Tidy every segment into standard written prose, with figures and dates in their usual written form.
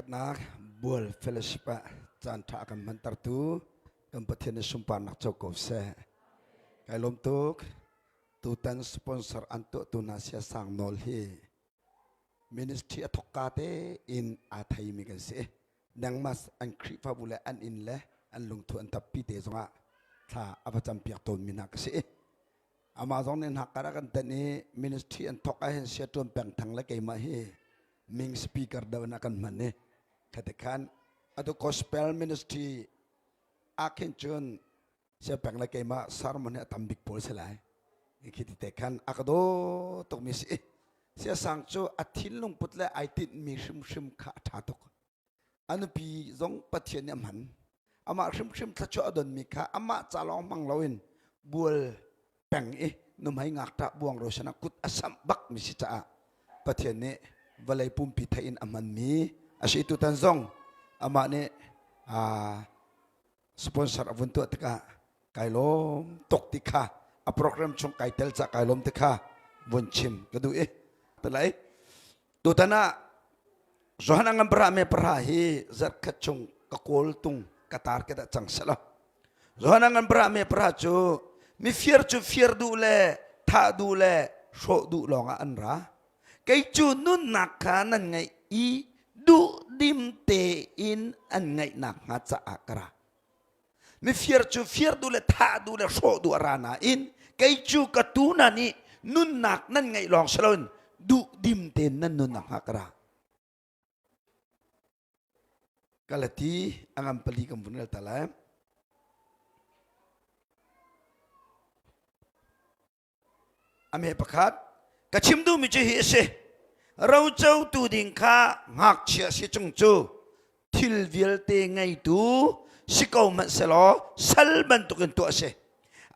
Pakhatnak Bual Fellowship ah caan ṭha a kan hmantertu kan Pathian nih sunparnak co ko seh. Kai lawm tuk. Tutan sponsor an tuahtu hna Sia Sang Nawl hi ministry a thawkka tein aa theimi kan si. Nangmas an Khrihfabu le an inn le an lungthu an tappi te zongah thla a va campiak tawnmi hna ka si. Amah zong nih hnakkar a kan tenh i ministry an thawk ahhin sia ṭuan peng thang le keimah hi ming speaker deuh in a kan hman i khate khan atu gospel ministry ah khin cun sia peng le keimah sermon hi a tam bik pawl si lai. Khi ti te khan a ka daw tukmi si. Sia sang cu a thinlung put le ai tinhmi hrimhrim kha a ṭha tuk. A nupi zong Pathian nih a hman. Amah hrimhrim thluachuah a donmi kha amah ca lawng hmang loin bual peng i nuhmei ngakṭah buang ro sinah kut a samh bakmi si caah Pathian nih vawlei pumpi theih in a hmanmi a si. Tutan zong amah nih sponsor a vun tuah tikah kai lawm tuk ti kha a program chung kai tel ca kai lawm ti kha vun chim ka duh i talai tutan ah Johan angan para me para hi zarkhat chung ka kawl tung ka tar ke dah cang sela Johan angan para me para cu mi fir cu fir duh le thah duh le hrawh duh lawng ah an ra kei cu nunnak kha nan ngeih i duhdim tein an ngeihnak hnga caah ka ra mifir cu fir duh le thah duh le hrawh duh a ra nain kei cu ka tu na nih nunnak nan ngeih lawng si loin duhdim tein nan nunnak hnga ka ra Galati a ngan pali kan vun rel ta lai. A me pakhat ka chim duhmi cu hi a si. Rocotu ding kha ngakchia si chung cu thil vialte ngeitu si ko hmanh selaw sal bantukin tuah a si.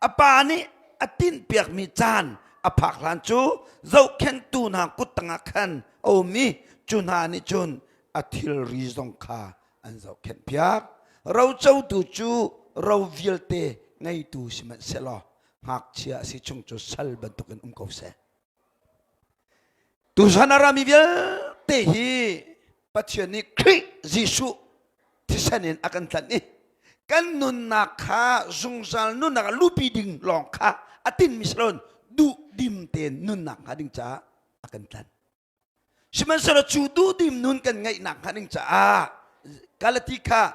A pa nih a tinhpiakmi caan a phak hlan cu zohkhenhtu hna kut tangah khan a um i cu hna nih cun a thilri zong kha an zohkhenhpiak. Rocotu cu ro vialte ngeitu sihmanhsehlaw ngakchia a si chung cu sal bantukin um ko seh. Tuzan a rami vialte hi Pathian nih Khrih Jesuh thisen in a kan tlanh i kan nunnak kha zungzal nunnak ah lupi ding lawng kha a tinmi si loin duhdim tein nunnak hnga ding caah a kan tlanh. Sihmanhsehlaw cu duhdim nun kan ngeihnak hnga ding caah Galati kha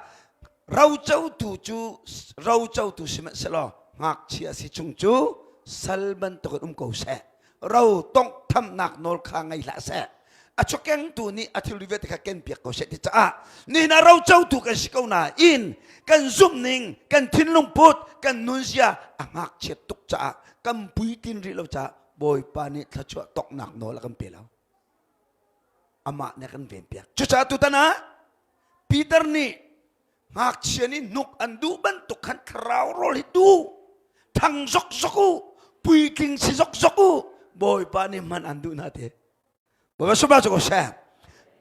rocotu cu rocotu sihmanhsehlaw ngakchia si chung cu sal bantukin um ko seh. Ro tonghthamnak nawl kha ngei hlah seh. A chawkengtu nih a thilri vialte kha kenpiak ko seh ti caah nihin ah rocotu kan si ko nain kan zumhning, kan thinlung put, kan nunzia a ngakchiat tuk caah kan puitlin rih lo caah Bawipa nih thluachuah toknak nawl a kan pe lo. Amah nih a kan venpiak. Cucaah tutan ah Peter nih ngakchia nih hnuk an duh bantuk khan thlarau rawl hi duh thang zokzok u puitling si zokzok u Bawipa nih hman an duh hna te. Bawipa sumah cu ko seh.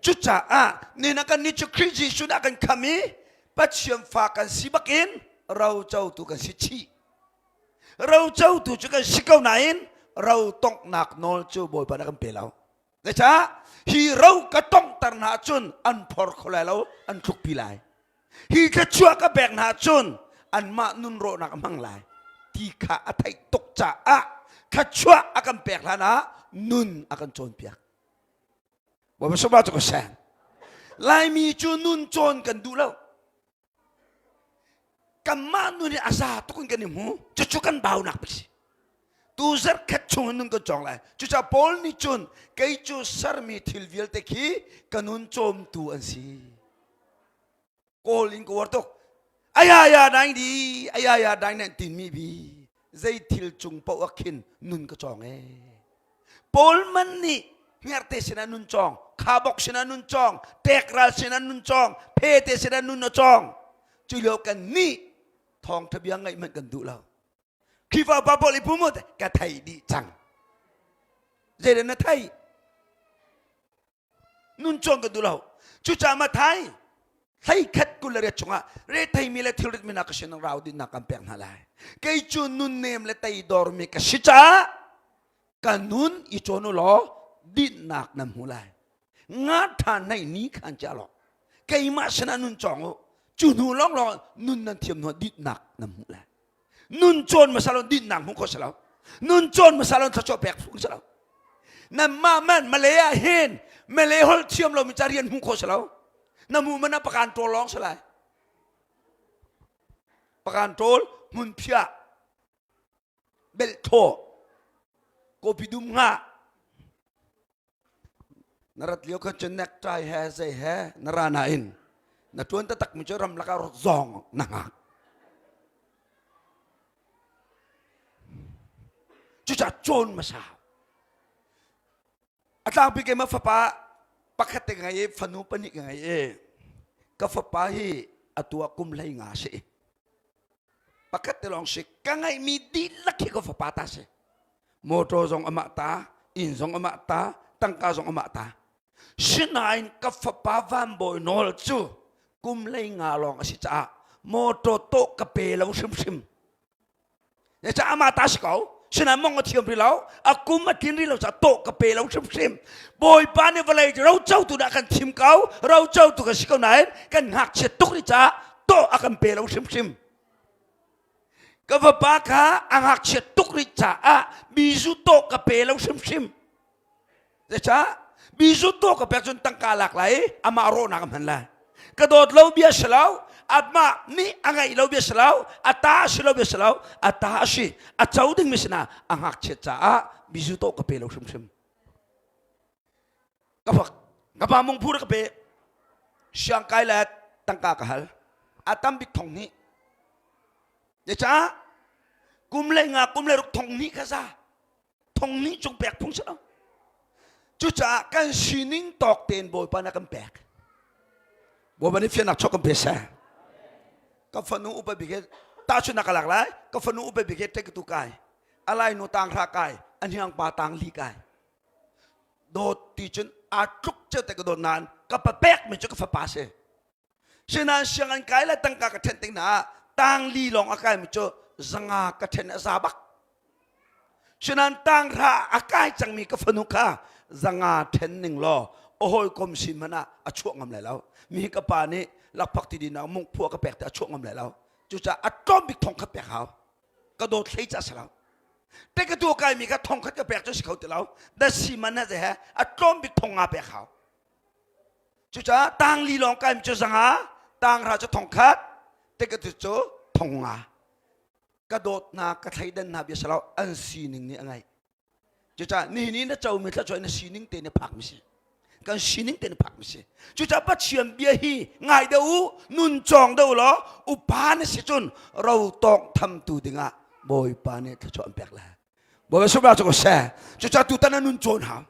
Cucaah ni na kan nih cu Khrih Jesuh nih a kan kham i Pathian fa kan si bakin rocotu kan si chih. Rocotu cu kan si ko nain ro tonghnak nawl cu Bawipa nih a kan pe lo. Zeicah hi ro ka tonghter hna ahcun an phor kho lai lo, an tlukpi lai. Hi thluachuah ka pek hna ahcun anmah nun rawhnak a hmang lai ti kha a theih tuk caah thluachuah a kan pek hlan ah nun a kan cawnpiak. Bawipa sungah cu ka seng. Laimi cu nun cawn kan duh lo. Kanmah nun hi a za tuk in kan i hmu. Cucu kan baunak bik si. Tu zarh khat chung in nun kan cawng lai. Cucaah Paul nih cun kei cu sermi thil vialte khi ka nun cawmtu an si. Kawl in ka uar tuk. Ayaya daing di, ayaya daing nan tinmi bi. Zei thil cung paoh ah khin nun ka cawng ee. Paul man nih hngerhte sinah nun cawng, khabok sinah nun cawng, tekral sinah nun cawng, phete sinah nun a cawng. Cu lio kan nih thawngtha bia ngaih hmanh kan duh lo. Khrihfa upa pawl i pum ka thei dih cang. Zeidah na thei? Nun cawn ka duh lo. Cucaah Mathai hlei khat 28 chungah retheimi le thilrit mi hna ka sin rau dinnak kan pek hna lai. Kei cu nunnem le teidormi ka si caah ka nun i cawn u law dinnak nan hmu lai. Nga ṭha nei ni khan chia law. Keimah sinah nun cawng u. Cu hnu lawnglawng nun nan thiam hnu dinhnak nan hmuh lai. Nun cawn hmasa lo dinhnak hmuh khawh si lo. Nun cawn hmasa lo thluachuah pek phung si lo. Nanmah man Malay ah hin Malay holh thiam lomi ca rian hmuh khawh si lo. Na hmuh man ah pakan ṭawl lawng si lai. Pakan ṭawl hmunphiah belhthaw kawpi dum ngah na rat lio khan cun necktie he zei he na ra nain na ṭuan taktak mi cu ramlak ah zawng na hngak. Cucaah cawn hmasa. A tlangpi keimah fapa pakhat te ka ngei i fanu pahnih ka ngei i ka fapa hi atu ah kum 15 si. Pakhat te lawng si. Ka ngeihmi dihlak hi ka fapa ta si. Motor zong amah ta, inn zong amah ta, tangka zong amah ta. Sinain ka fapa Van Bawi Nawl cu kum 15 lawng a si caah motor tawh ka pe lo hrimhrim. Zeicah amah ta si ko. Sinain mong a thiam rih lo, a kum a tlin rih lo caah tawh ka pe lo hrimhrim. Bawipa nih vawlei rocotu dah kan thim ko, rocotu kan si ko nain kan ngakchiat tuk rih caah tawh a kan pe lo hrimhrim. Ka vapa kha a ngakchiat tuk rih caah bizu tawh ka pe lo hrimhrim. Zeicah? Bizu tawh ka pek cun tangka lak lai i amah rawhnak a hman lai. Ka dawt lo bia si lo, amah nih a ngeih lo bia si lo, a ta a si lo bia si lo, a ta a si, a co dingmi sinah a ngakchiat caah bizu tawh ka pe lo hrimhrim. Ka fak, ka pa mung phur ka pe. Siangkai le tangka ka hal. A tam bik thong hnih. Zeicah? Kum le nga, kum le ruk thong hnih kha za. Thong hnih cung pek phung si lo. Cucaah kan sining tawk tein Bawipa na kan pek. Bawipa nih fiannak chuak kan pe seh. Ka fanu upa bik he tahchunhnak ka lak lai. Ka fanu upa bik he ṭekatu kai. Alai nu tang hra kai. A hniang pa tang li kai. Dawt ti cun aa tluk cio te ka dawt nain ka papek mi cu ka fapa si. Sinain sianginn kai le tangka ka ṭhen tik hna ah tangli lawng a kai mi cu zanga ka ṭhen a za bak. Sinain tanghra a kai cangmi ka fanu kha zanga ṭhen ning law a hawikom sin hmanh ah a chuah ngam lai lo. Mi ka pa nih lakphak ti dinak mungphu a ka pek te a chuah ngam lai lo. Cucaah a tlawm bik thong kha pek hau. Ka dawt hlei ca si lo. Te ka tu kai mi kha thong khat ka pek cu si kho ti lo. Da si man ha he a tlawm bik thong nga pek hau. Cucaah tang li lawng kai mi cu zanga, tang ra cu thong khat, te ka tu cu thong nga. Ka dawt hna, ka thleidan hna bia si lo, an sining nih a ngaih. Cucaah nihin i na comi thluachuah na sining te na phakmi si. Kan sining te na phakmi si. Cucaah Pathian bia hi ngai deuh u, nun cawng deuh law upa na si cun ro tawng thamtu dingah Bawipa nih thluachuah an pek lai. Bawipa subra cu ko seh. Cucaah tutan na nun cawn hau.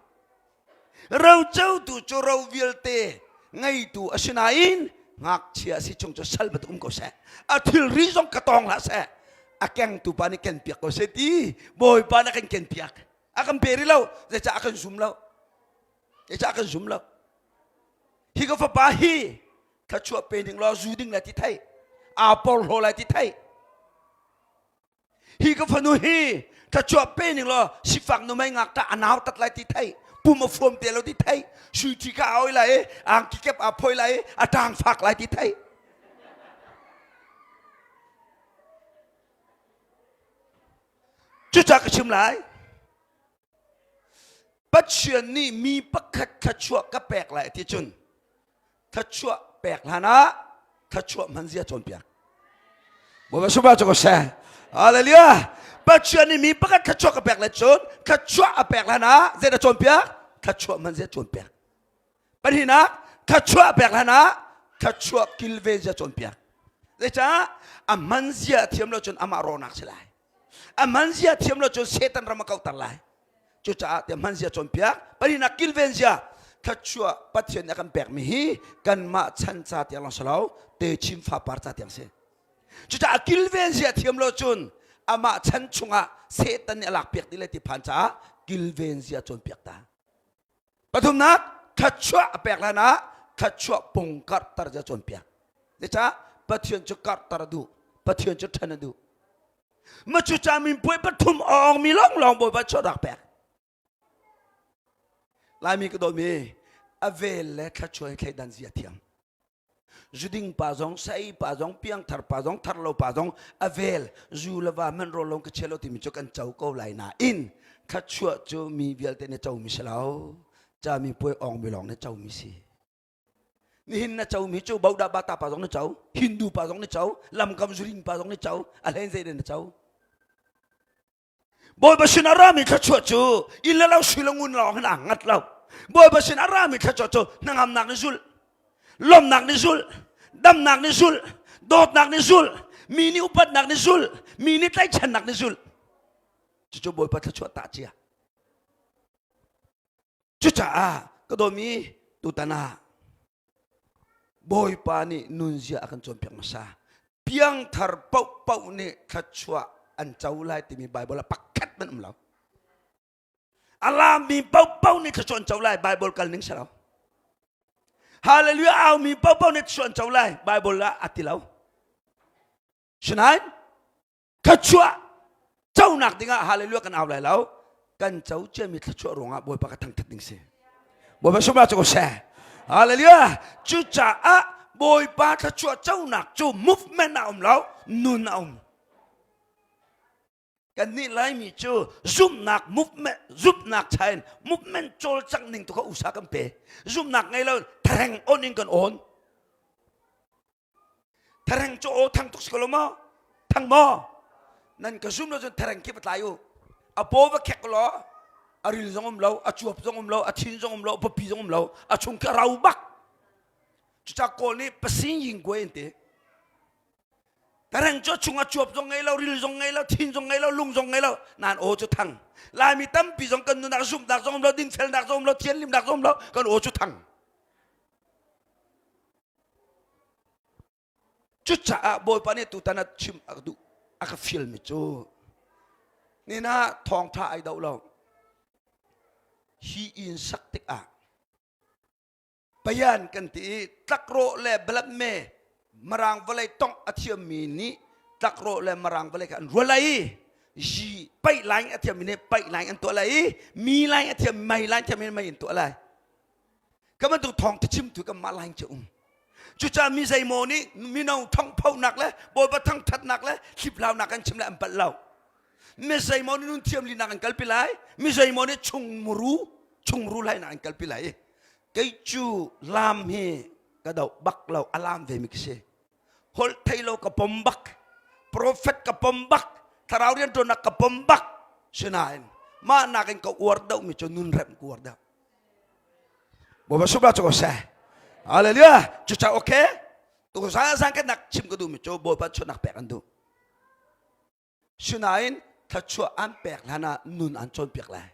Rocotu cu ro vialte ngeitu a si nain ngakchia a si chung cu sal bantuk um ko seh. A thilri zong ka tawng hlah seh. A kengtu pa nih ken piak ko seh ti Bawipa nih a kan ken piak. A kan pe rih lo. Zeicah a kan zum lo. Zeicah a kan zum lo. Hi ka fapa hi thluachuah pe ning law zu ding lai ti thei. Aa porhlaw lai ti thei. Hi ka fanu hi thluachuah pe ning law sifak numei ngakṭah a nau tat lai ti thei pum a fuam te lo ti thei sui ṭhi ka a oi lai i angki kep aa phoi lai i a ṭang fak lai ti thei cucaah ka chim lai Pathian nih mi pakhat thluachuah ka pek lai ti cun thluachuah pek hlan ah thluachuah hman zia cawnpiak. Bawipa subah cu ko seh. Hallelujah. Pathian nih mi pakhat thluachuah ka pek lai cun thluachuah a pek hlan ah zeidah cawnpiak? Thluachuah hman zia cawnpiak. Pahnihnak thluachuah pek hlan ah thluachuah kilven zia cawnpiak. Zeicah a hman zia a thiam lo cun amah rawhnak si lai. A hman zia thiam lo cun Satan ram a kauhter lai. Cucaah te hman zia cawnpiak. Pahnihnak kilven zia thluachuah Pathian nih a kan pekmi hi kanmah chan ca tiang lawng si lo techin fapar ca tiang si. Cucaah kilven zia thiam lo cun amah chan chungah Satan nih a lakpiak dih lai ti phan caah kilven zia cawnpiak ta. Pathumnak, thluachuah a pek hlan ah thluachuah pung karhter zia cawnpiak. Zeicah Pathian cu karhter a duh, Pathian cu ṭhen a duh. Ma cucaah minpuai pathum a awngmi lawnglawng Bawipa chuahnak pek. Laimi ka dawtmi, a vel le thluachuah hi thleidan zia thiam. Zuding pa zong, sai pa zong, piangthar pa zong, thar lo pa zong a vel zu le va man ro long ka chia lo timi cu kan co ko lai nain thluachuah cu mi vialte nih co mi si lo. Ca mi puai ong mi lawng nih co mi si. Nihin na co mi cu Boda Bata pa zong na co, Hindu pa zong na co, lamkam zuring pa zong na co, a hlen zei na co. Bawipa sin a rami thluachuah cu inn le lo sui le ngun lawng hin aa ngat lo. Bawipa sin a rami thluachuah cu hnangamnak nih zulh, lawmhnak nih zulh, damnak nih zulh, dawtnak nih zulh, mi nih upatnak nih zulh, mi nih tlaihchannak nih zulh. Cucu Bawipa thluachuah tah cia. Cucaah ka dawmi tutan ah Bawipa nih nunzia a kan cawnpiak hmasa. Piangthar paohpaoh nih thluachuah an co lai timi Baibal ah pakhat hmanh um lo. A laammi paohpaoh nih thluachuah an co lai Baibal kal ning si lo. Hallelujah aumi paohpaoh nih thluachuah an co lai Baibal ah a ti lo. Sinain thluachuah conak dingah hallelujah kan au lai lo kan co ciami thluachuah ruangah bawipa ka thangthat ding si bawipa sumra cu ko seh hallelujah cucaah bawipa thluachuah conak cu movement a um lo nun a um kannih laimi cu zumhnak movement zumhnak chain movement cawlcangh ning tu kha usa kan pe zumhnak ngei lo thareng on in kan on Thareng cu aw thang tuk si ko lo maw? Thang maw? Nan ka zum lo cun thareng khi va tlai u. A paw va khek law a ril zong um lo, a cuap zong um lo, a thin zong um lo, a papi zong um lo, a chung khi a rau bak. Cucaah Kawl nih pasing ying kuai an ti. Tareng cu a chung a cuap zong ngei lo, ril zong ngei lo, thin zong ngei lo, lung zong ngei lo, nan aw cu thang. Laimi tampi zong kan nunah zumhnak zong um lo, dinfelnak zong um lo, thianhlimnak zong um lo, kan aw cu thang. Cucaah Bawipa nih tutan ah chim a duh a ka fialmi cu nina thawngṭha ai doh lo hi inn sak tikah payan kan ti i tlakrawh le balatme marang vawlei tongh a thiammi nih tlakrawh le marang vawlei kha an rual lai i yi paih laing a thiammi nih paih laing an tuah lai i mi laing a thiam mei laing thiammi nih mei an tuah lai Ka bantuk thawng chimtu kan mah lain cu um. Cucaah mi zeimaw nih mino thongphonak le Bawipa thangthatnak le hliplaunak an chim le an palh lo. Mi zeimaw nih nun thiam linak an kalpi lai, mi zeimaw nih chungmuru chungru lainak an kalpi lai. Kei cu lam hi ka doh bak lo, a lam ve mi ka si. Holh thei lo ka pom bak, profet ka pom bak, thlarau rianṭuannak ka pom bak. Sinain mah nakin ka uar deuh mi cu nun remh ka uar deuh. Bawipa subra cu ko seh. Hallelujah. Cucaah okay. Tu zan zan kan nak chim ka duh mi cu Bawipa chuahnak pek an duh. Sinain thluachuah an pek hlan ah nun an cawnpiak lai.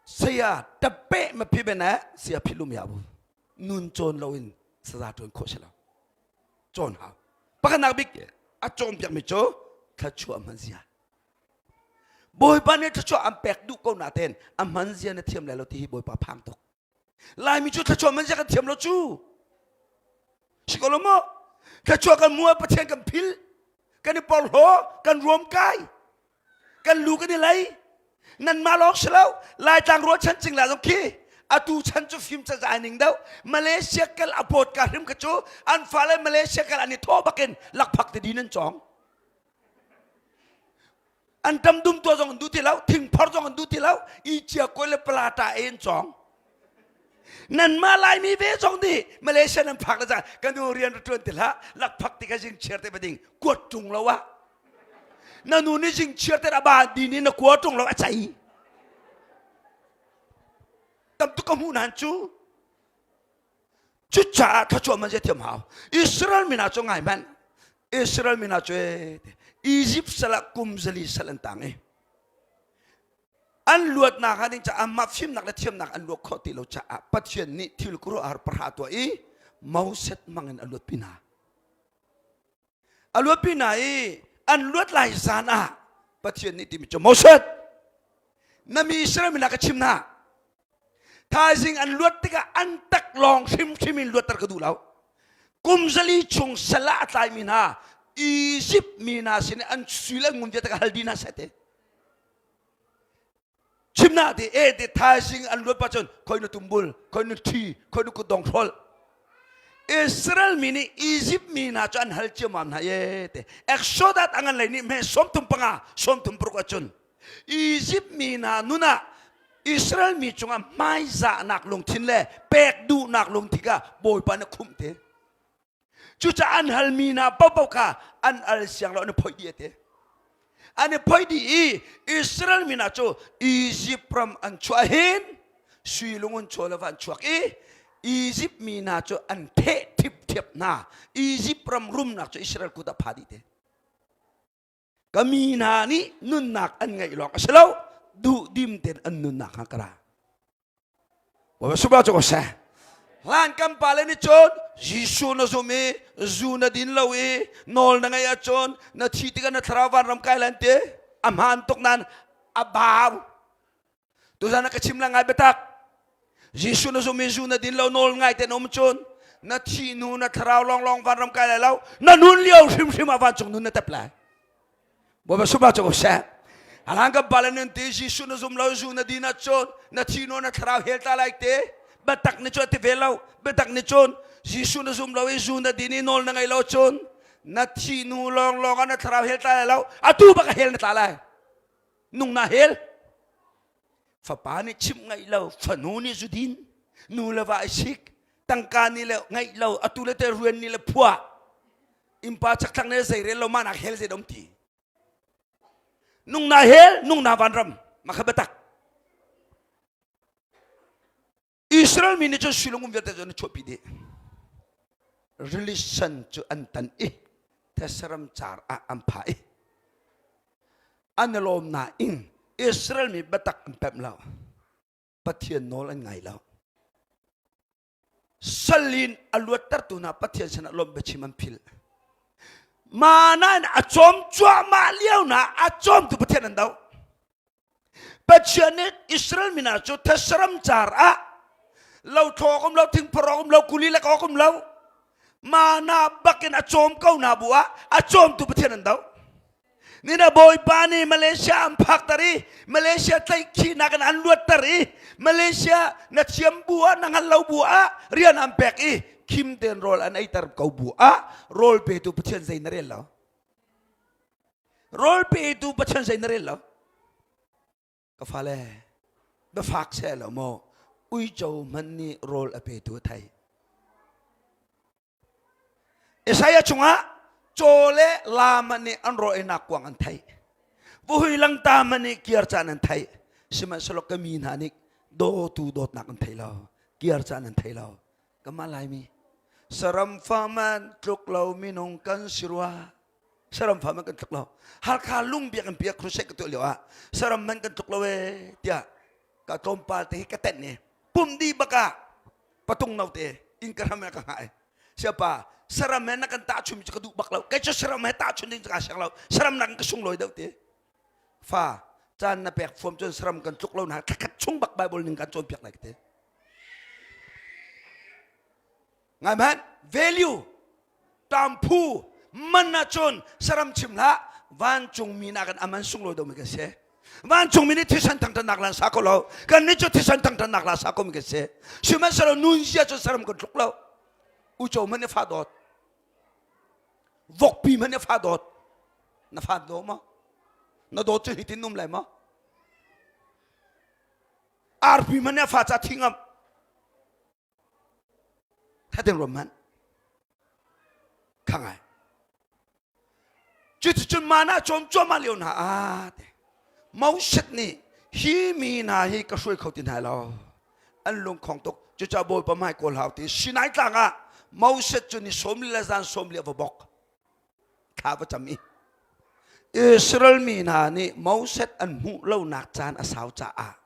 Saya tape ma phi bene sia phi lum ya bu. Nun cawn lo in saza ṭuan khawh si lo. Cawn hau. Pakhatnak bik a cawnpiak mi cu thluachuah hman zia. Bawipa nih thluachuah an pek duh ko natein a hman zia na thiam lai lo ti hi Bawipa phang tuk. Laimi cu thluachuah hman zia kan thiam lo cu. Si ko lo maw? Thluachuah kan mua Pathian kan phil, kan i porhlaw, kan ruam kai, kan lu kan i lei. Nanmah lawng si lo, Laitlang rualchan cingla zong khi atu chan cu fim cazai ning deuh Malaysia kal a pawt ka hrim kha cu an fale Malaysia kal an i thawh bakin lakphak te din an cawng. An tam dum tuah zong an duh ti lo, thingphor zong an duh ti lo, i cia koi le plata e an cawng. Nanmah Laimi ve zong nih Malaysia nan phak le cang kan nu rian ra ṭuan ti hlah, lakphak ti kha zing chiar te ba ding kuat ṭung lo ah. Na nu nih zing chiar te a ba di nih na kua ṭung lo a cei. Tam tuk ka hmuh nan cu. Cucaah thluachuah man thiam hau. Israel min ah cu ngai hmanh. Israel min ah cu Egypt sal ah kum zali sal an tang i an luatnak ah ding caah amah fimnak le thiamnak an luat khawh ti lo caah Pathian nih thil khuaruahhar pahra tuah i Moses hmang in a luatpi hna. A luatpi hna i an luat lai zan ah Pathian nih timi cu Moses na mi Israel mi ka chim hna thaizing an luat tikah an tak lawng hrimhrim in luatter ka duh lo kum zali chung sal ah a tlaimi hna Egypt mi hna sin an sui le ngun vialte ka hal dih hna seh te. Chim na ti e ti thaizing an luat pa cun khoi na tumbul, khoi na ṭhi, khoi na kutdong hrolh. Israel mi nih Egypt mi hna cu an hal ciammam hna ye te. Exodus a ngan lei nih hme 35 36 ahcun Egypt mi hna nun ah Israel mi cungah hmaizahnak lungthin le pek duhnak lungthin kha Bawipa nih khumh te. Cucaah an halmi hna paohpaoh kha an al siang lo an i phoih dih te. An i phoih dih i Israel mi hna cu Egypt ram an chuah hin sui lungun chaw le va an chuak i Egypt mi hna cu an theh thipthiap hna. Egypt ram rumnak cu Israel kut ah pha dih te. Ka mi hna nih nunnak an ngeih lawng a si lo duhdim tein an nunnak hnga ka ra. Bawipa subah cu ko seh. Hlan kan pale nih cun Jesuh na zum i zu na din lo i nawl na ngeih ahcun na thi tikah na thlarau vanram kai lan ti a hmaan tuk nain a bau. Tuzan ah ka chim la ngai biatak. Jesuh na zum i zu na din lo nawl ngai te na um cun na thi hnu na thlarau lawnglawng vanram kai lai lo na nun lio hrimhrim ah vancung nun na tep lai. Bawipa subah cu ko seh. Halang kan pale nun ti Jesuh na zum lo zu na din ahcun na thi no na thlarau hel ta lai te biatak ni cun ti ve lo biatak ni cun Jesuh na zum lo i zu na din i nawl na ngei lo cun na thi nu lawng lawng ah na thlarau hel tla lai lo atu bak a hel na tla lai nung na hel fapa nih chimh ngaih lo fanu nih zu din nu le va i sik tangka nih le ngaih lo atu le te ruan nih le phuah innpa chakthlang ne zei rel lo ma nak hel zei dom ti nung na hel nung na vanram ma kha biatak Israel mi nih cun silung um vialte cu an chuahpi dih rilisan cu an tan i thesaram car ah an pha i an i lawm nain Israel mi biatak an pemh lo Pathian nawl an ngai lo sal in a luattertu hna Pathian sinah lawmh biachim an philh. Mana in a cawm cuahmah lio na a cawmtu Pathian an doh. Pathian nih Israel mi hna cu thesaram car ah lo thlawk um lo thingphor um lo kuli le kawk um lo mana bakin a cawm ko hna bu ah a cawmtu Pathian an doh. Nina Bawipa nih Malaysia an phakter i Malaysia tlaihkhihnak in an luatter i Malaysia na thiam bu ah na hngal lo bu ah rian an pek i khim tein rawl an eiter ko bu ah rawl petu Pathian zei na rel lo. Rawl petu Pathian zei na rel lo. Ka fale biafak seh lo maw uico hmanh nih rawl a petu a thei. Isaiah chungah caw le lama nih an rawl einak kuang an theih. Vuhui langta man nih kiar caan an theih. Sihmanhsehlaw ka mi hna nih dawtu dawtnak an thei lo. Kiar caan an thei lo. Kamah Laimi. Saram fa man tluk lo minung kan si rua. Saram fa man kan tluk lo. Halkha lung biak an piak crusade ka tuah lio ah saram man kan tluk lo ee tiah ka tlawmpal te hi ka tenh ni. Pum di bak ah patung note in ka ram ka hngah siapa saram he na kan tahchun cu ka duh bak lo kei cu saram he tahchun ding cu ka siang lo saram nak ka sunglawi deuh ti fa caan na pek fuam cun saram kan tluk lo na thlakhat chung bak bible ning kan cawnpiak lai te ngai man value tamphu man ahcun saram chim hlah vancungmi nakin a man sunglawi deuhmi kan si vancungmi nih thisen thangṭhatnak la sa ko lo kan nih cu thisen thangṭhatnak la sa komi kan si sihmanhsehlaw nunzia cu saram kan tluk lo uco hmanh nih fa dawt vokpi hmanh nih fa dawt na fa daw maw na dawt cu hitin um lai maw arpi hmanh nih a fa ca thi ngam Thateng rom hmanh. Kha ngai. Cuticun mana cawm cuahmah lio hna ah te. Moses nih hi mi hna hi ka hruai kho ti hna lo. An lungkhong tuk. Cucaah Bawipa hmai kawl hau ti Sinai tlang ah Moses cu ni sawm le zan sawm li a va bok. Thla va cam i Israel mi hna nih Moses an hmuh lonak caan a sau caah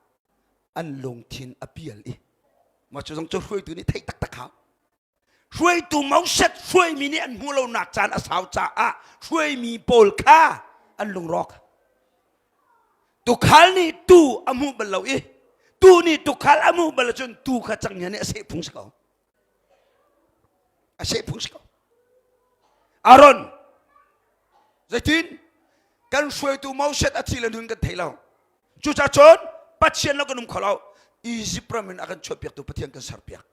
an lungthin a pial i mah cu zong cu hruaitu nih theih taktak hau hruaitu Moses hruaimi nih an hmuh lonak caan a sau caah hruaimi pawl kha an lungrawk tukhal nih tu a hmuh bal lo i tu nih tukhal a hmuh bal cun tu kha canghngia nih a seh phung si ko a seh phung si ko Aaron zeitin kan hruaitu Moses a thi le nun kan thei lo Cucacun Pathian lo kan um kho lo. Egypt ram in a kan chuahpiaktu Pathian kan serpiak.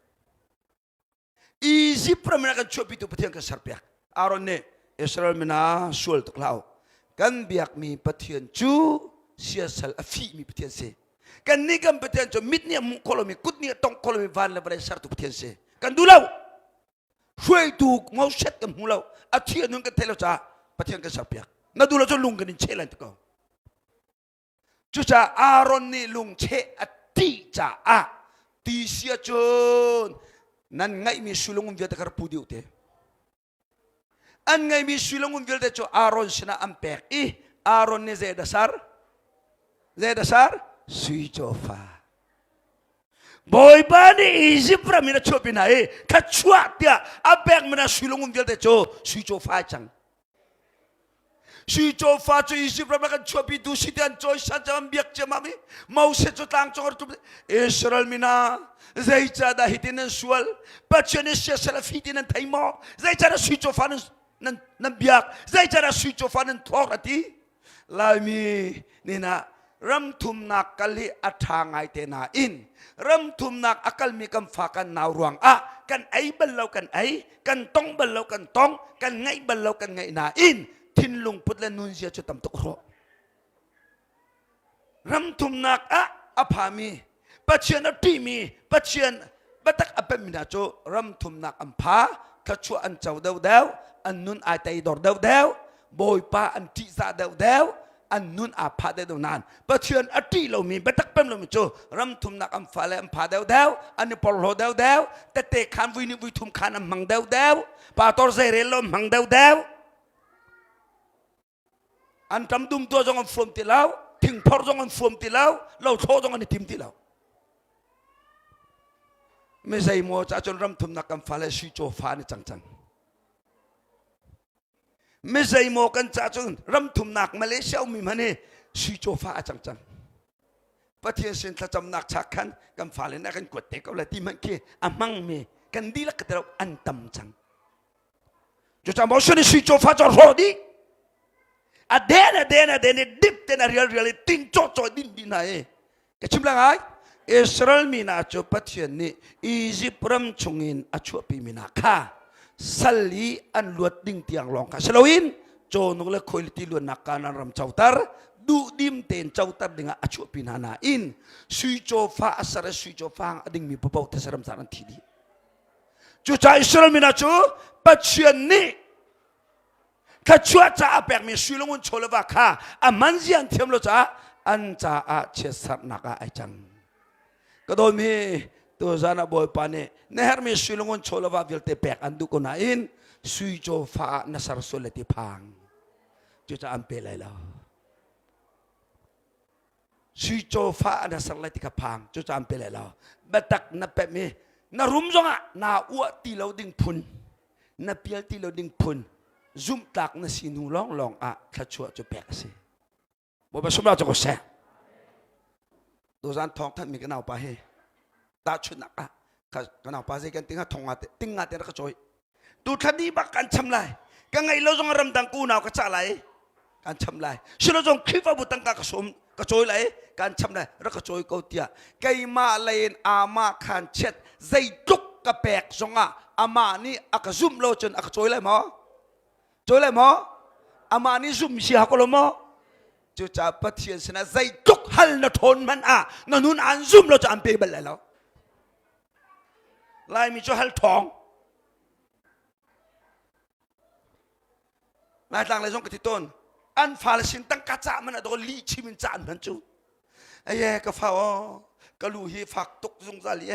Egypt ram in a kan chuahpitu Pathian kan serpiak. Aaron nih Israel mina sual tuk hlah u. Kan biakmi Pathian cu siasal a fihmi Pathian si. Kan nih kan Pathian cu mit nih a hmuh kho lomi, kut nih a tongh kho lomi van le vawlei sertu Pathian si. Kan duh lo. Hruaitu ngoset kan hmu lo. A thi a nun kan theih lo caah Pathian kan serpiak. Na duh lo cu lung kan in cheh lai ti ko. Cucaah Aaron nih lungcheh a ṭih caah ti si ahcun nan ngeihmi sui le ngun vialte kha rak pu dih u te. An ngeihmi sui le ngun vialte cu Aaron sinah an pek i Aaron nih zei dah ser? Zei dah ser? Sui cawfa. Bawipa nih Izipt ram in a chuahpi hna i thluachuah tiah a pekmi hna sui le ngun vialte cu sui cawfa ai cang. Sui cawfa cu Izipt ram ah kan chuahpitu si ti an cawisan cang an biak ciammam i Moses cu tlang cung tum Israel mi hna zeicahdah hitin nan sual Pathian nih siasal a fi ti nan thei maw zeicahdah sui cawfa nan nan nan biak zeicahdah sui cawfa nan thawk a ti Laimi nina ram thumnak kal hi a ṭha ngai te nain ram thumnak a kalmi kan fa kan nau ruang ah kan ei bal lo kan ei kan tong bal lo kan tong kan ngaih bal lo kan ngaih nain thinlung put le nunzia cu tam tuk hrawh ram thumnak ah a phami Pathian a ṭihmi Pathian biatak a pemmi hna cu ram thumnak an pha thluachuah an co deuhdeuh an nun ai teidor deuhdeuh Bawipa an ṭihzah deuhdeuh an nun aa phah deuhdeuh nain Pathian a ṭih lomi biatak pem lomi cu ram thumnak an fale an pha deuhdeuh an i porhlaw deuhdeuh tette khan vui nih vui thum khan an hmang deuhdeuh pastor zeirel lo an hmang deuhdeuh An ṭam dum tuah zong an fuam ti lo, thingphor zong an fuam ti lo, lothlawh zong an i tim ti lo. Mi zeimaw ca cun ram thumnak kan fale sui caw fa an i cang cang. Mi zeimaw kan ca cun ram thumnak Malaysia ummi hmanh hi sui caw fa a cang cang. Pathian sin thlacamnak chak khan kan fale nih a kan kuat te ko lai ti hmanh khi a hmangmi kan dihlak ka ti lo an tam cang. Cucaah Moses nih sui cawfa cu a hrawh dih. A den a den a den i dip ten a rial rial i ting cawh cawh din dih hna i ka chim la ngai Israel mi hna cu Pathian nih Izipt ram chungin a chuahpi mi hna kha sal i an luat ding tiang lawng kha si loin cawhnuk le khuailiti luannak Kanaan ram coter duhdim tein coter dingah a chuahpi hna nain sui cawfa a ser i sui cawfa a dingmi paoh these ram zar an thi dih. Cucaah Israel mi hna cu Pathian nih thluachuah caah pekmi sui le ngun chaw le va kha a man zia an thiam lo caah an caah chiatserhnak ah ai cang. Ka dawtmi tuzan ah Bawipa nih na herhmi sui le ngun chaw le va vialte pek an duh ko nain sui cawfa ah na ser sual le ti phang. Cucaah an pe lai lo. Sui cawfa na ser lai ti kha phang cucaah an pe lai lo biatak na pemh i na rum zongah naa uah ti lo ding phun na pial ti lo ding phun zumhtlak na si hnu lawnglawng ah thluachuah cu pek a si Bawipa sumla cu ko seh tuzan thawng thanhmi ka naupa hi tahchunhnak ah ka naupa zei kan tinga thong nga te ting nga te rak ka cawi tu thla dih bak kan cham lai ka ngeih lo zong ramdang ku unau ka cah lai kan cham lai silo zong Khrihfabu tangka ka sawm ka cawi lai kan cham lai rak ka cawi ko tiah keimah lei in amah khan chiat zeitluk ka pek zongah amah nih a ka zumh lo cun a ka cawi lai maw cawi lai maw amah nih zumh si ha ko lo maw cucaah Pathian sinah zeitluk hal na ṭhawn hmanh ah na nun aan zum lo cu an pe bal lai lo Laimi cu hal ṭhawng Laitlang lei zong ka ti tawn an fale sin tangka cah man a daw lih chim in cah an hman cu aye ka fa aw ka lu hi fak tuk zungzal i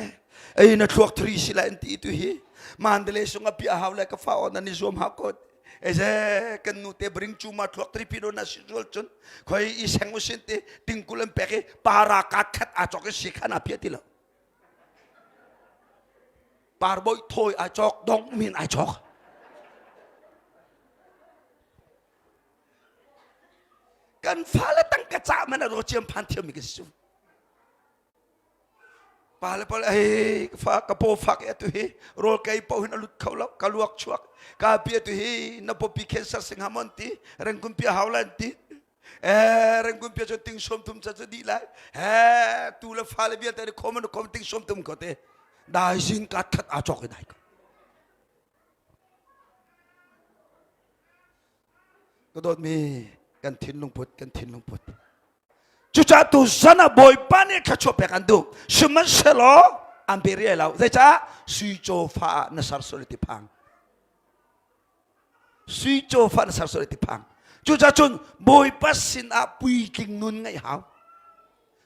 ei na thluak thri si lai an ti tu hi mandalay sung a pia hau le ka fa aw nan i zuam hau ko eze kan nu te bring chu ma thluak thri pi do na si zual cun khoi i seng usin te tingkul an pek i para kat khat a chok i si khan a pia ti lo Parbawi thawi ai cawk, dong min ai cawk. Kan fale tangka cah man a ro ciam phan thiam mi kan si cu. Pa le pal ei fa ka paw fak e tu hi rawl kei po hin a lut kho lo ka luak chuak ka pi tu hi na popi cancer sing hamon ti rengkun pi hau lan ti. Eh rengkun pia cu ting som thum ca cu dih lai. He tu le fa le vialte nih khom an khom ting som thum ko te. Dai zing ka that a chok i dai ko. Ka dawtmi kan thinlung put kan thinlung put. Cucaah tu zan ah Bawipa nih thluachuah pek an duh. Sihmanhsehlaw an pe rih lo. Zeicah? Sui cawfa ah na ser sual ti phang. Sui cawfa na ser sual ti phang. Cucaah cun Bawipa sin ah puitling nun ngeih hau.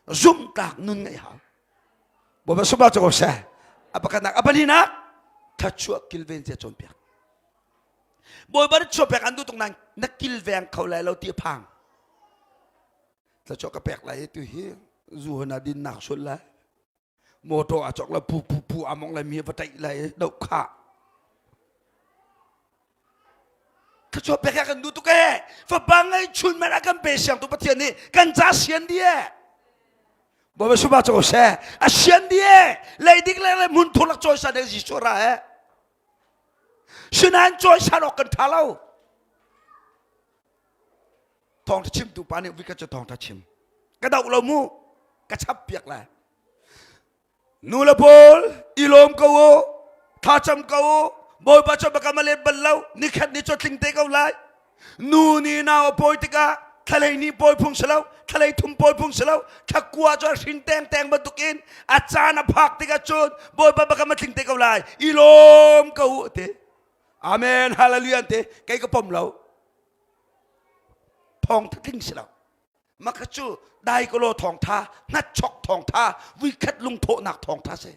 Zumhtlak nun ngeih hau. Bawipa sunglawi cu ko seh. A pakhatnak, a pahnihnak, thluachuah kilven cia cawnpiak. Bawipa nih chuah pek an duh tuk nain na kilveng kho lai lo ti a phang. Thluachuah ka pek lai tu hi zu hna din nak sul lai. Motor a chok la pu pu pu among lai mi va taih lai do kha. Thluachuah pek kan duh tuk e. Fapa ngei chun man a kan pe siang tu Pathian nih kan ca sian di e. Bawipa suma cho se a sian di e. Leidik le le mun thulak choi sa de Jesuh ra e. Sinain cawisan awk kan ṭha lo. Thawngṭha chimtu pa nih vikhat cu thawngṭha chim. Ka doh lo mu, ka chap piak lai. Nu le pawl i lawm ko u, thlacam ko u, Bawipa cu baka ma let bal lo, nikhat ni cu tling te ko lai. Nu nih nau a pawi tikah thlalei ni pawi phung si lo, thlalei thum pawi phung si lo, thlakua cu a hrin tengteng bantukin a caan a phak tikah cun Bawipa baka ma tling te ko lai, i lawm ko u ti. Amen, hallelujah te kei ka pom lo. Thawng tling si lo. Maka cu dai ko law thawngtha, hngatchok thawngtha, vuikhat lungthawhnak thawngtha si.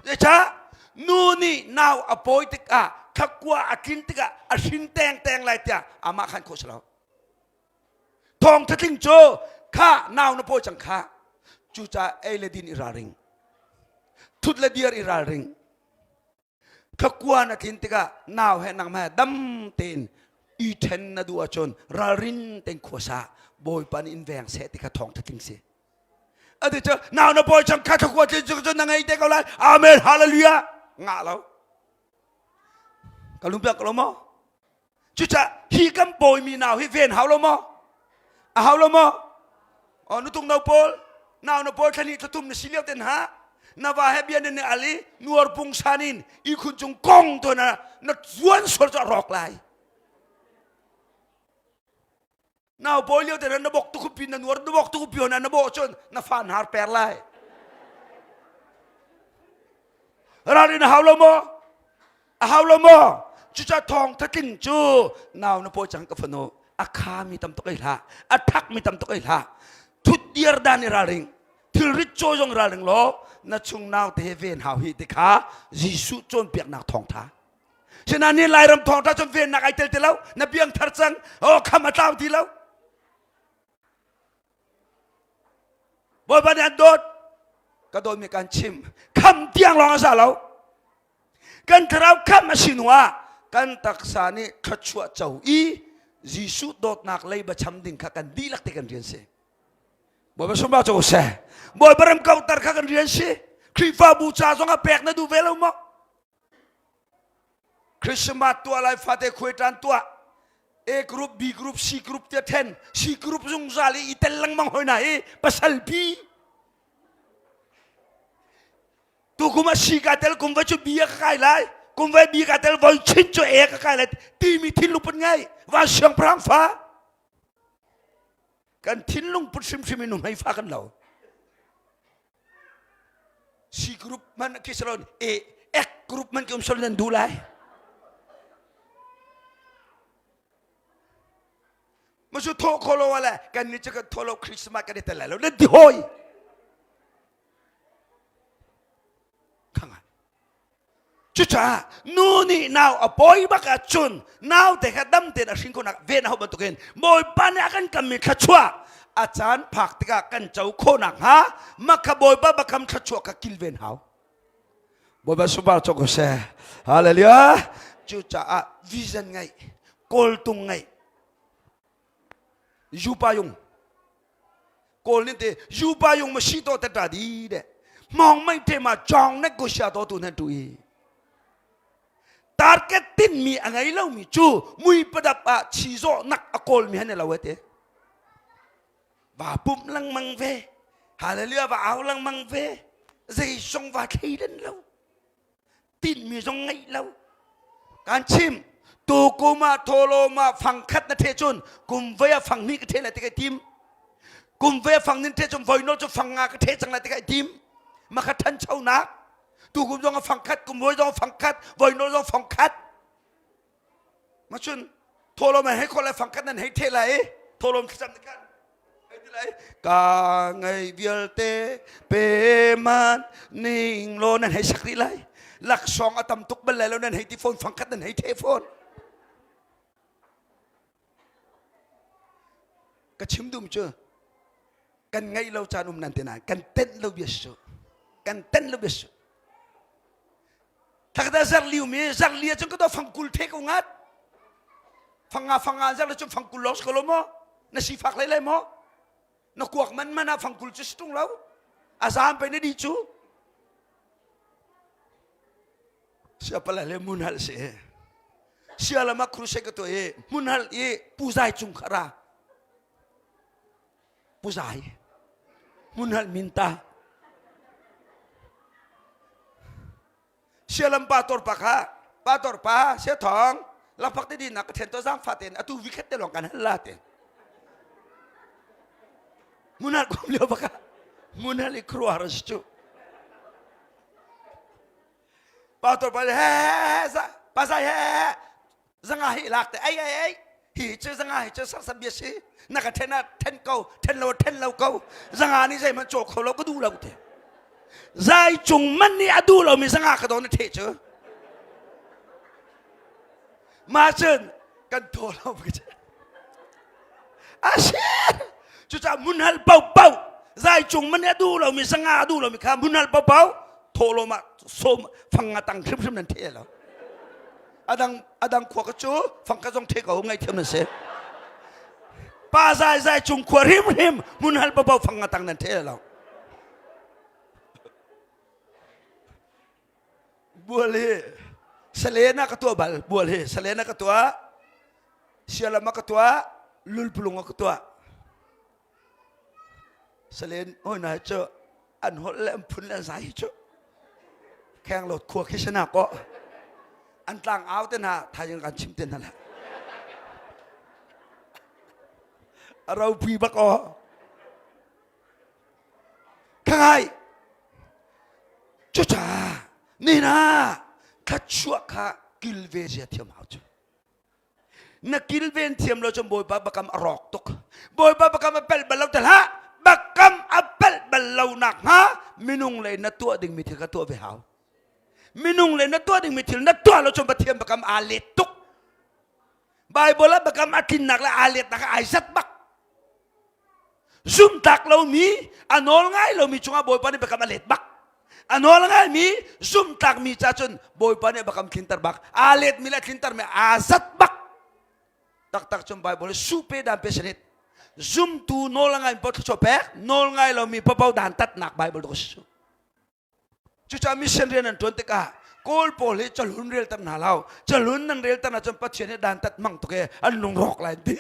Zeicah nu nih nau a pawi tikah thlakua a tlin tikah a hrin tengteng lai tiah amah khan khawh si lo. Thawngtha tling cu kha nau na pawi cang kha. Cucaah ei le din i ralring. Thut le dir i ralring. Thlakua na tlin tikah nau he nangmah he dam tein i ṭhen na duh ahcun ralrin tein khuasa Bawipa nih in veng seh ti kha thawngṭha tling si. Ati cu nau na pawi cang kha thlakua tlin cu na ngei te ko lai. Amen hallelujah. Ngah lo. Ka lung piak ko lo maw? Cucaah hi kan pawimi nau hi ven hau lo maw? A hau lo maw? Oh, nutung no pawl, nau na pawl thlani thlathum na si lio ten ha na va he bia ne ali nuar pung san in i khun cung kong to na na zuan sual cu a rawk lai. Nau pawi lio te na bok tu khupi na nuar na bok tu khupi na na bawh cun na fa hnar per lai. Ralrin a hau lo maw? A hau lo maw? Cucaah thawng thatling cu nau na pawi cang ka fanu a khami tam tuk ei hlah a thakmi tam tuk ei hlah thut diar dan i ralring thilrit cawi zong ralring law na chung nau te he ven hau hi ti kha Jesuh cawnpiaknak thawngtha Sinain ni Lairam thawngtha cun vennak ai tel ti lo na piang thar cang oh kham a tlau ti lo Bawipa nih an dawt ka dawtmi kan chim kham tiang lawng a za lo kan thlarau kham a si hnu ah kan taksa nih thluachuah co i Jesuh dawtnak leiba cham ding kha kan dihlak te kan rian si Bawipa sumba cu seh Bawipa ram kauhter kha kan rian si Khrihfabu ca zong ah pek na duh ve lo maw Christmas tuah lai fate khuai ṭan tuah A group B group C group tia then C group zungzal i tel lengmang hoi na hi pasal pi tu kum ah C ka tel kum vai cu B ka kai lai kum vai B ka tel voi chin cu A ka kai lai timi thinlung put ngai van siangpahrang fa kan thinlung put hrimhrim in hmei fa kan lo C group man khi salon A X group man ki um salon nan duh lai masu tho kholo wala kan ni chu kan tholo Christmas kan i tel lai lo nan ti hoi khanga Cucaah nu nih nau a pawi bak ahcun naute kha dam tein a hrin khawhnak ven a hauh bantukin Bawipa nih a kan kammi thluachuah a caan phak tikah kan co khawh nakhnga mah kha Bawipa bakam thluachuah kha kilven hau. Bawipa sunpar cawk ko seh. Hallelujah. Cucaah vision ngeih, kawltung ngeih, Yupa yung kawl nih te yupa yung ma si to te ta di de mong mai te ma chong nek ko sia to tu nan tu i target tin mi a ngei lo mi cu mui padap ah chi zawh nak a kawl mi han lo te. Va pumh lengmang ve. Hallelujah va au lengmang ve. Zeizong va thleidan lo. Tinhmi zong ngeih lo. Kan chim tu kum ah thawlawm ah fang khat na the cun kum voi ah fang hnih ka the lai ti kai tim. Kum voi ah fang nin the cun voi no cu fang nga ka the cang lai ti kai tim. Makha thanchonak tu kum zong ah fang khat kum voi zong fang khat voi no zong fang khat. Ma cun thawlawm hei khol lai fang khat nan hei the lai thawlawm thlacam ni khan ka ngei vialte pe man ning lo nan hei sak rih lai laksawng a tam tuk bal lai lo nan hei ti phone fangkhat nan hei the phone ka chim dum cu kan ngeih lo caan um nan te nain kan tenh lo bia su kan tenh lo bia su Thakda zarliu mi zarlia cun ka do fangkul the ko ngat. Fanga fanga zar le cun fangkul lawng si ko lo maw? Na sifak lei lai maw? Na kuak man man ah fangkul cu si tung lo. A zaam pe na di cu. Sia pala le mun hal si. Sia lama crusade ka to i mun hal i puzai cung khara. Puzai hmunhal minta sialam pa tor pa kha pa tor pa sia thong lakphak te din nak ka then to zang fa ten atu vikhat te long kan hal la te munal kum lio baka munal i kruar chu pa tor pa he he he pa zai he he zanga hi lak te ai ai ai hi cu zanga hi cu sarsam bia si na ka then ah then ko then lo then lo ko zanga nih zeihmanh caw kho lo ka duh lo te zai cung man nih a duh lo mi zanga ka don na the cu ma cun kan thaw lo a si cucaah munhal paohpaoh zai cung man nih a duh lo mi zanga a duh lo mi kha munhal paohpaoh thawhlawm ah sawm fang nga tang hrimhrim nan the lo adang adang khua ka cu fang ka zong the ko ngaihthiam na si pa zai zai cung khua hrimhrim munhal paohpaoh fang nga tang nan the lo bual hi salena ka tuah bal bual hi salena ka tuah sialam ka tuah lulpulung ka tuah salen oi na cu an holh le an phun le an zai hi cu khenglawt khua khi sana ko an tlang au te hna thaizing kan chim te hna la a ropui bak aw Khangai cucaah nina thluachuah kha kilve zia thiam hau cu na kilven thiam lo cun bawipa bakam a rawk tuk bawipa bakam a pelh bal lo te hlah bakam a pelh bal lo nak hnga minung lei na tuah dingmi thil kha tuah ve hau minung lei na tuah dingmi thil na tuah lo cun pathian bakam aa let tuk Bible ah bakam a tlinnak le aa letnak ai zat bak zumtak lomi a nawl ngai lomi cungah Bawipa nih biakam a let bak a nawl ngaimi zumtlakmi ca cun Bawipa nih biakam tlinter bak aa letmi le a tlintermi aa zat bak taktak cun Bible su pe dan pe sanit zumtu nawl a ngaimi paoh thluachuah pek nawl ngai lomi paoh dan tatnak Bible dawh si Cucaah mission rian an ṭuan tikah Kawl pawl hi calhun relter hna lo. Calhun nan relter ahcun Pathian hi dantat hmang tuk i an lungrawk lai an ti.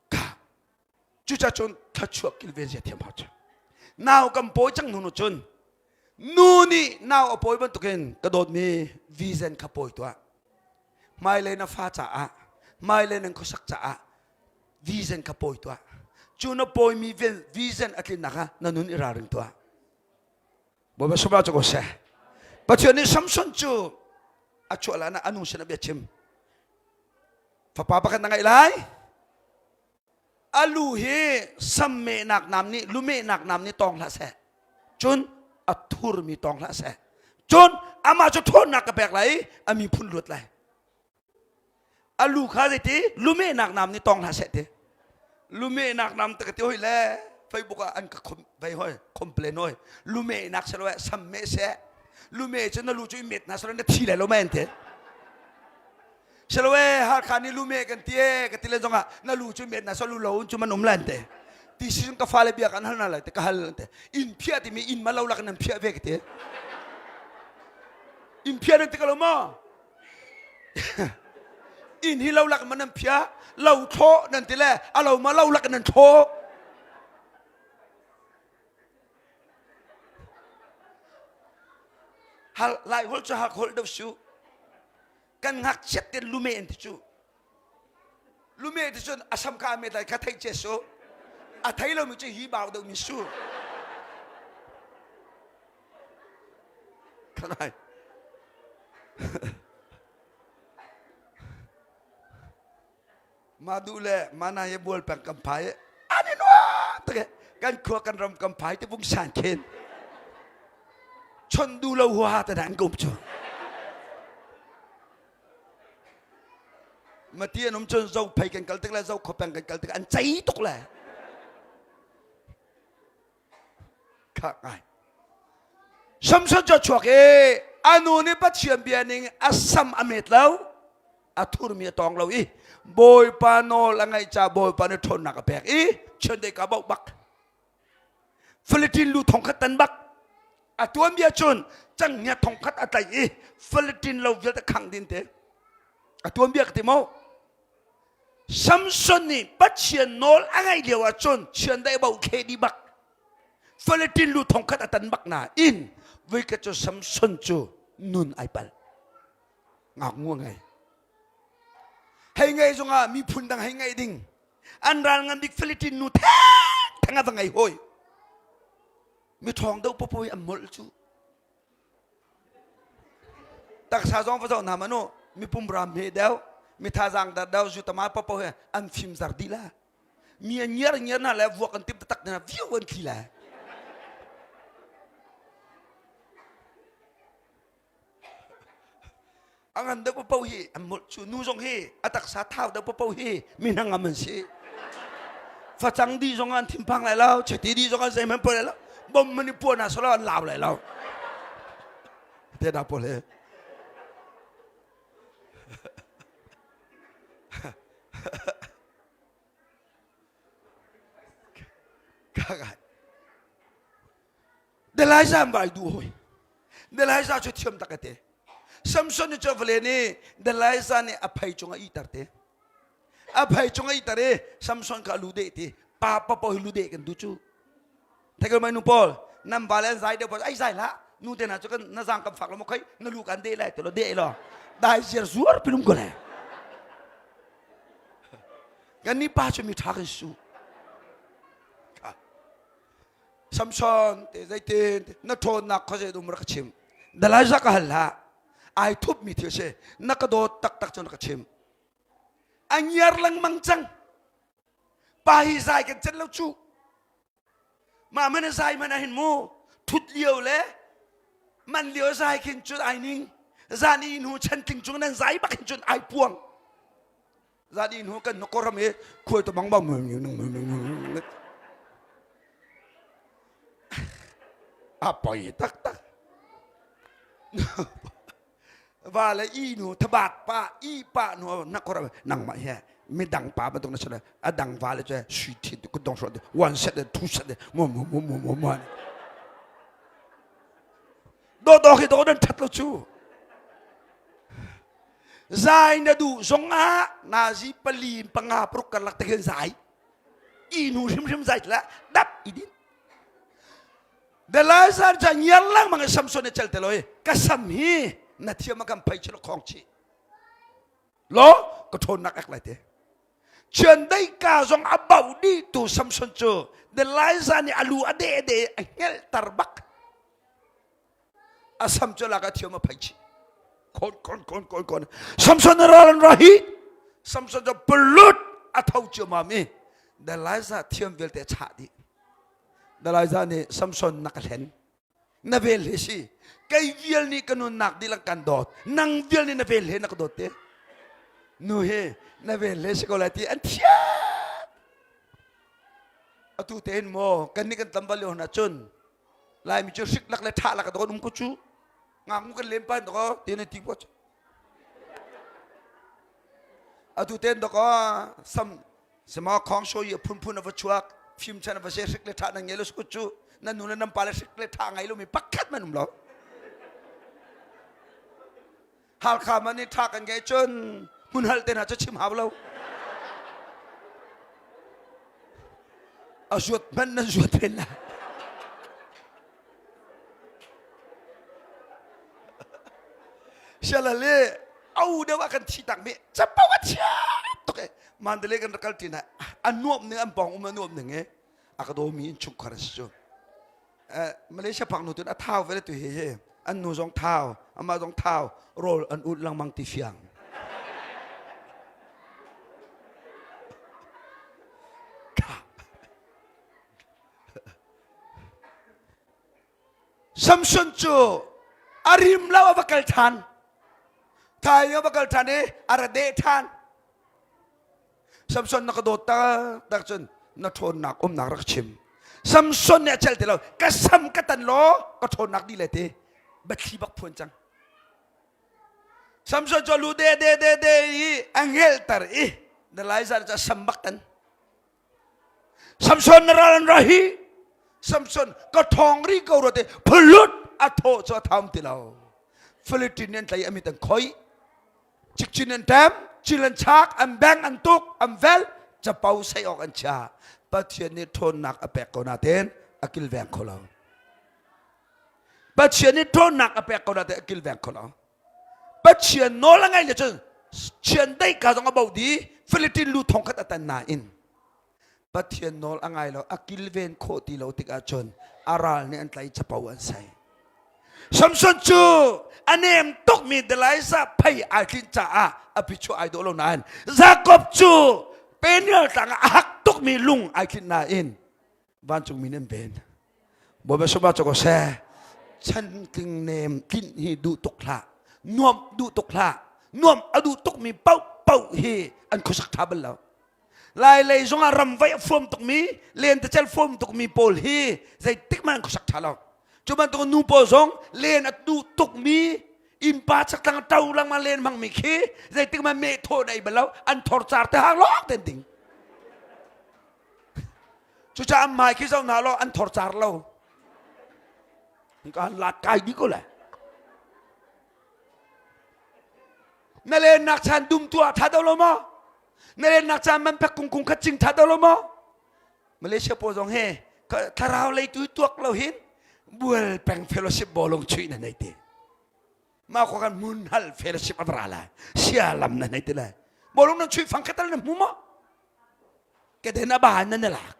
Kha cucaah cun thluachuah kilven zia thiam hau cu. Nau kan pawi cang hnu cun nu nih nau a pawi bantukin ka dawtmi vision kha pawi tuah. Hmailei na fa caah, hmailei nan khuasak caah vision kha pawi tuah cu na pawimi vision a tlinnak ah na nun i ralring tuah Bawipa sungah cu ko seh Pathian nih Samson cu a chuah lan ah a nu sin a bia chim fapa pakhat na ngeih lai a lu hi sammehnak nam nih lumehnak nam nih tawng hlah seh cun a thurmi tawng hlah seh cun amah cu ṭhawnnak ka pek lai i a miphun luat lai A lu kha zeiti lumehnak nam nih tong hlah seh ti. Lumehnak nam te ka ti hoi le Facebook ah an ka vei hoi complain hoi. Lumehnak se lo eh sam meh seh. Lumeh cu na lu cu i met na selo na thi lai lo men te. Selo eh Hakha nih lumeh kan ti eh ka ti le zongah na lu cu met na selo lo un cu man um lan te. Ti si ka fale bia kan hal na lai te ka hal te. Inn phiah timi inn ma lo lak nan phiah ve ka ti. Inn phiah nan ti ka lo maw? Inn hi lo lak ma nan phia, lo thlawh nan ti le a lo ma lo lak nan thlawh. Hal lai holh cu hak holh deuh su. Kan ngakchiat ten lume an ti cu. Lume ti cun a sam ka met lai kha theih che su. A thei lomi cu hi bau deuh mi su. Khanai. Ma duh le mana ye bual peng kan phai ani nuam tak kan khua kan ram kan phai te vung san khen chon du lo hua ta dan kum chu mati an um chon zo phei kan kal tik le zo kho peng kan kal tik an chei tuk le kha ngai Samson cu a chuak i a nu nih Pathian bia ning a sam a met lo a thurmi a tawng lo i Bawipa nawl a ngaih caah Bawipa nih ṭhawnnak a pek i chiandeih ka bauh bak Philippine lu thongkhat tan bak a tuanbia cun canghngia thongkhat a tlaih i Philippine lo vialte khang din te a tuanbia ka ti mo Samson nih Pathian nawl a ngaih lio ahcun chiandeih bauh khe dih bak Philippine lu thongkhat a tan bak nain voikhat cu Samson cu nun ai pal ngaknu a ngei hei ngei zongah miphun dang hei ngei ding an ral ngan bik Philippine nu theng theng a va ngei hoi mi ṭhawng deuh popo an molh cu Taksa zong va zoh hna manu mipum ram he deuh mi thazaang dar deuh zu tama popo he an fim zar dih la mi an ngiar ngiar na le vuak an tim taktak na viu an thli la a ngan deuh paoh hi an molh cu nu zong hi a taksa thau deuh paoh hi mi hnangam an si facang di zong an thinphang lai lo chiti di zong an zeihmanh poi lai lo bom man i puan ah solo an lau lai lo te da pawl he Kagai. Delilah vai du hoi. Delilah cu thiam tak te. Samson nih cu vale nih Delilah nih a phei cung a iter te. A phei cung a iter i Samson kha lu deh ti. Pa pa pa hi lu deh kan du cu. Thei mai nu paul nan ba le an zai deuh pa ai zai hlah. Nu te na cu kan na zang kan fak lo mo khoi na lu kan deh lai te lo deh lo. Dai ziar zuar pinum ko le. Kan ni pa cu mi tha kan su. Samson te zeitin na ṭhawnnak khuazei dum rak ka chim Delilah ka hal hlah ai thupmi thil si na ka dawt taktak cu na ka chim a ngiar lengmang cang pa hi zai kan cen lo cu mah man zai man ah hin mu thut lio le man lio zai khin cun ai ning zan i hnu chantling cung nan zai bak hin cun ai puang zan i hnu kan koram i khuai to bang bang a poi taktak va le i nu thabat pa i pa nu na koram nangmah he midang pa bantuk na sila a dang va le cu sui thin kut dong hrawt one set two set mo mo mo mo mo mo do do khi do dan that lo chu Zai na duh zongah nazi pali panga paruk karlak te khin zai. I nu hrimhrim zai tla dap i din. Delilah ca ngiar lengmang i Samson nih cel te loi ka sam hi na thiam a kan phei chilo khong chi. Lo ka ṭhawnnak ek lai te. Chiandeih ka zong a bauh dih tu Samson cu Delilah nih a lu a deh de a hngelhter bak. A sam cu lak a thiam a phei chih kon kon kon kon kon Samson na ral an ra hi Samson cu pulut a tho ciammam i Delilah thiam vialte a chah dih Delilah nih Samson na ka hlen na vel he si kei vial nih ka nunnak dihlak kan dawt nang vial nih na vel he na ka dawt te nu he na vel he si ko lai ti an thiam atu tein maw kan nih kan tam bal lio hna cun Laimi cu hrik lak le ṭha lak kan um ko cu. Ngaknu kan lem pan dok ti na ti ko cu. Atu ten dok sam sama khong show yi phunphun a va chuak fim chan a va se hrik le ṭha nan ngei lo su cu nan nu le nan pa le hrik le ṭha ngei lo mi pakhat man um lo. Halkha man nih ṭha kan ngei cun. Hmun hal te hna cu chim hau lo. A zuat hmanh nan zuat men lai. Sialale au deuh ah kan thi tak mi capo a thiam tuk e Mandalay kan rak kal ṭi na a nuam ning an pawng um a nuam ning e a ka dawmi in chungkhar a si cu Malaysia pak nu tun a thau ve le tu hi hi an nu zong thau amah zong thau rawl an ut lengmang ti fiang Samson cu a rim lo a va kal ṭhan thai a va kal ṭhan i a ra deh ṭhan Samson na ka dawt taktak cun na ṭhawnnak umnak rak chim. Samson nih a celh ti lo. Ka sam ka tan law ka ṭhawnnak dih le ti. Biathli bak phuan cang. Samson cu lu de de de de i a ngelter i na lai zan cu a sam bak tan. Samson na ral an ra hi. Samson ka ṭhawng ri ko rua te phulut a thaw cu a tham ti lo. Philippine an tlai amit an khoi. Cikcin an ṭem, cil an chak, an beng an tuk, an velh, capo sei awk an chia. Pathian nih ṭhawnnak a pek ko nain a kilveng kho lo. Pathian nih ṭhawnnak a pek ko nain a kilveng kho lo. Pathian nawl a ngaih le cun chiandeih ka zong a bo dih, Philippine lu thong khat a tan nain Pathian nawl a ngai lo, a kilven khawh ti lo tikah cun a ral nih an tlaih capo an sai. Samson cu a nem tukmi Delilah phei ai tlinh caah a bichuah ai dawh lo nain Jakob cu Peniel tlang ah a hak tukmi lung ai tlinh nain vancungmi nih an ven. Bawipa sungah cu ko seh. Chantling nem tlinh hi duh tuk hlah. Nuamh duh tuk hlah. Nuamh a duh tukmi paohpaoh hi an khuasak ṭha bal lo. Lailei zongah ramvaih a fuam tukmi, lentecelh fuam tukmi pawl hi zeitik hmanh an khuasak ṭha lo. Cu bantuk nu pawl zong len a duh tukmi, innpa chaktlang a ṭo lengmang len hmangmi khi zeitik hmanh meh thawh na ei bal lo, an thor car te hang lawng ten ding. Cucaah an hmai khi zoh hna law an thor car lo. Kan lat kai dih ko lai. Na lennak chan dum tu ah ṭha deuh lo maw? Na lennak caan man pek kung kung khat cing ṭha deuh lo maw? Malaysia pawl zong he thlarau lei tu tuak lo hin bual peng fellowship bawlung chuih na nei ti. Mah khua kan mun hal fellowship a ra lai. Sia lam na nei ti lai. Bawlung nan chuih fang khatal na hmu maw? Keden a ban na na lak.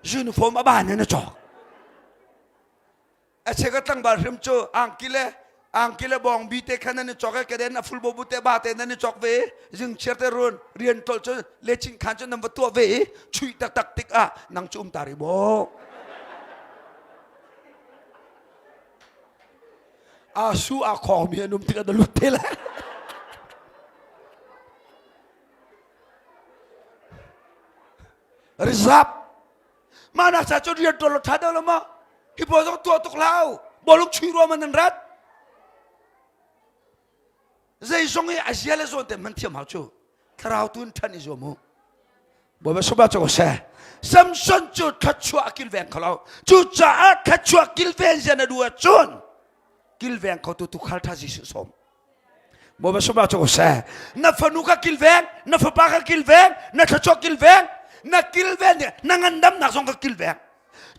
Uniform a ban na na cawk. A cheka tlangval hrim cu angki le angki le bawngbi te khan nan i cawk i keden a fulbo bu te ba te nan i cawk ve i zingchiar te run rian ṭol cu lechin khan cu nan va tuah ve i chuih taktak tik ah nang cu um ta rih maw a su a khawng mi an um tikah na lut te lai rizap Mah nak cha cu rian ṭuan lo ṭha deuh lo maw? Hi pawl zong tuah tuk hlah u. Bawlung chuih ruam an rat. Zeizong i a zia le zawn te hman thiam hau cu. Thlarau tu in ṭhan i zuam u. Bawipa sungah cu ko seh. Samson cu thluachuah a kilveng kho lo. Cucaah thluachuah kilven zia na duh ahcun kilveng khotu tuukhal ṭha Jesuh sawm. Bawipa sungah cu seh. Na fanu ka kilveng, na fapa ka kilveng, na thluachuah kilveng, na kilven na ngandamnak zong ka kilveng.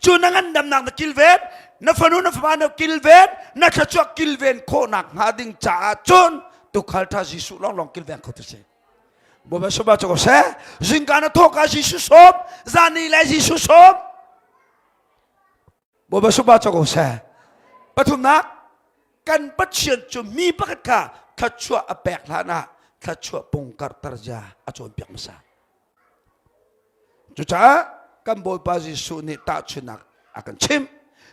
Cu na ngandamnak na kilven, na fanu na fapa na kilven, na thluachuah kilven khawhnak hnga ding caah cun tuukhal ṭha Jesuh lawnglawng kilveng kho tu si. Bawipa sungah cu seh. Zingka na thawk ah Jesuh sawm, zan ni le Jesuh sawm. Bawipa sungah cu ko seh. Pathumnak, kan Pathian cu mi pakhat kha thluachuah a pek hlan ah thluachuah pung karhter zia a cawnpiak hmasa. Cucaah kan Bawipa Jesuh nih tahchunhnak a kan chimh.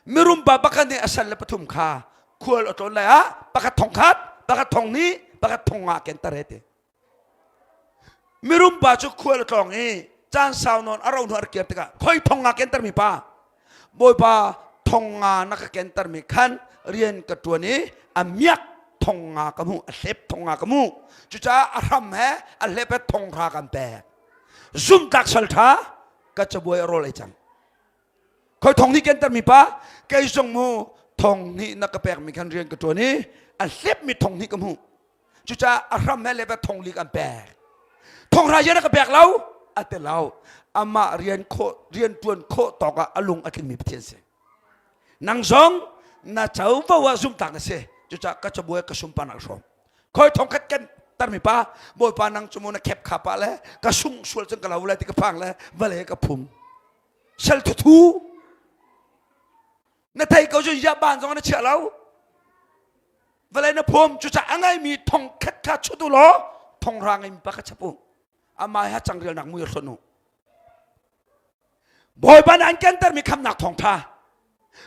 Mirum pa pakhat nih a sal le pathum kha khual a tlawn lai ah pakhat thong khat, pakhat thong hnih, pakhat thong nga kenter he ti. Mirum pa cu khual a tlawng i caan sau nawn a ro hnu a rak kir tikah khoi thong nga kentermi pa Bawipa thong nga na ka kentermi khan rian ka ṭuan i a miak thong nga ka hmuh a hlep thong nga ka hmuh cucaah a hram he a hlep he thong hra kan pek zumtlak sal ṭha ka cabuai a rawl ei cang khoi thong hnih kentermi pa kei zong mu thong hnih na ka pekmi khan rian ka ṭuan i a hlepmi thong hnih ka hmuh. Cucaah a hram he le va thong li kan pek. Thonghra rian a ka pek lo a ti lo. Amah rian khawh rian tuan khawh tawk ah a lung a tlingmi Pathian si. Nang zong na covo ah zumtak na si. Cucaah ka cabuai ka sunparnak hrawm. Khoi thongkhat kan tarmi pa Bawipa nang cu mu na khep kha pa le ka sung sual cun ka lo lai ti ka phang le vale ka phum. Sal thuthu na thei ko cu ya ban zong na chia lo. Vale na phum cucaah a ngaimi thongkhat kha chut u law thonghra ngeimi pa kha chap u. Amah ha changrelnak mui hron u. Bawipa nih an kentermi khamnak thawngṭha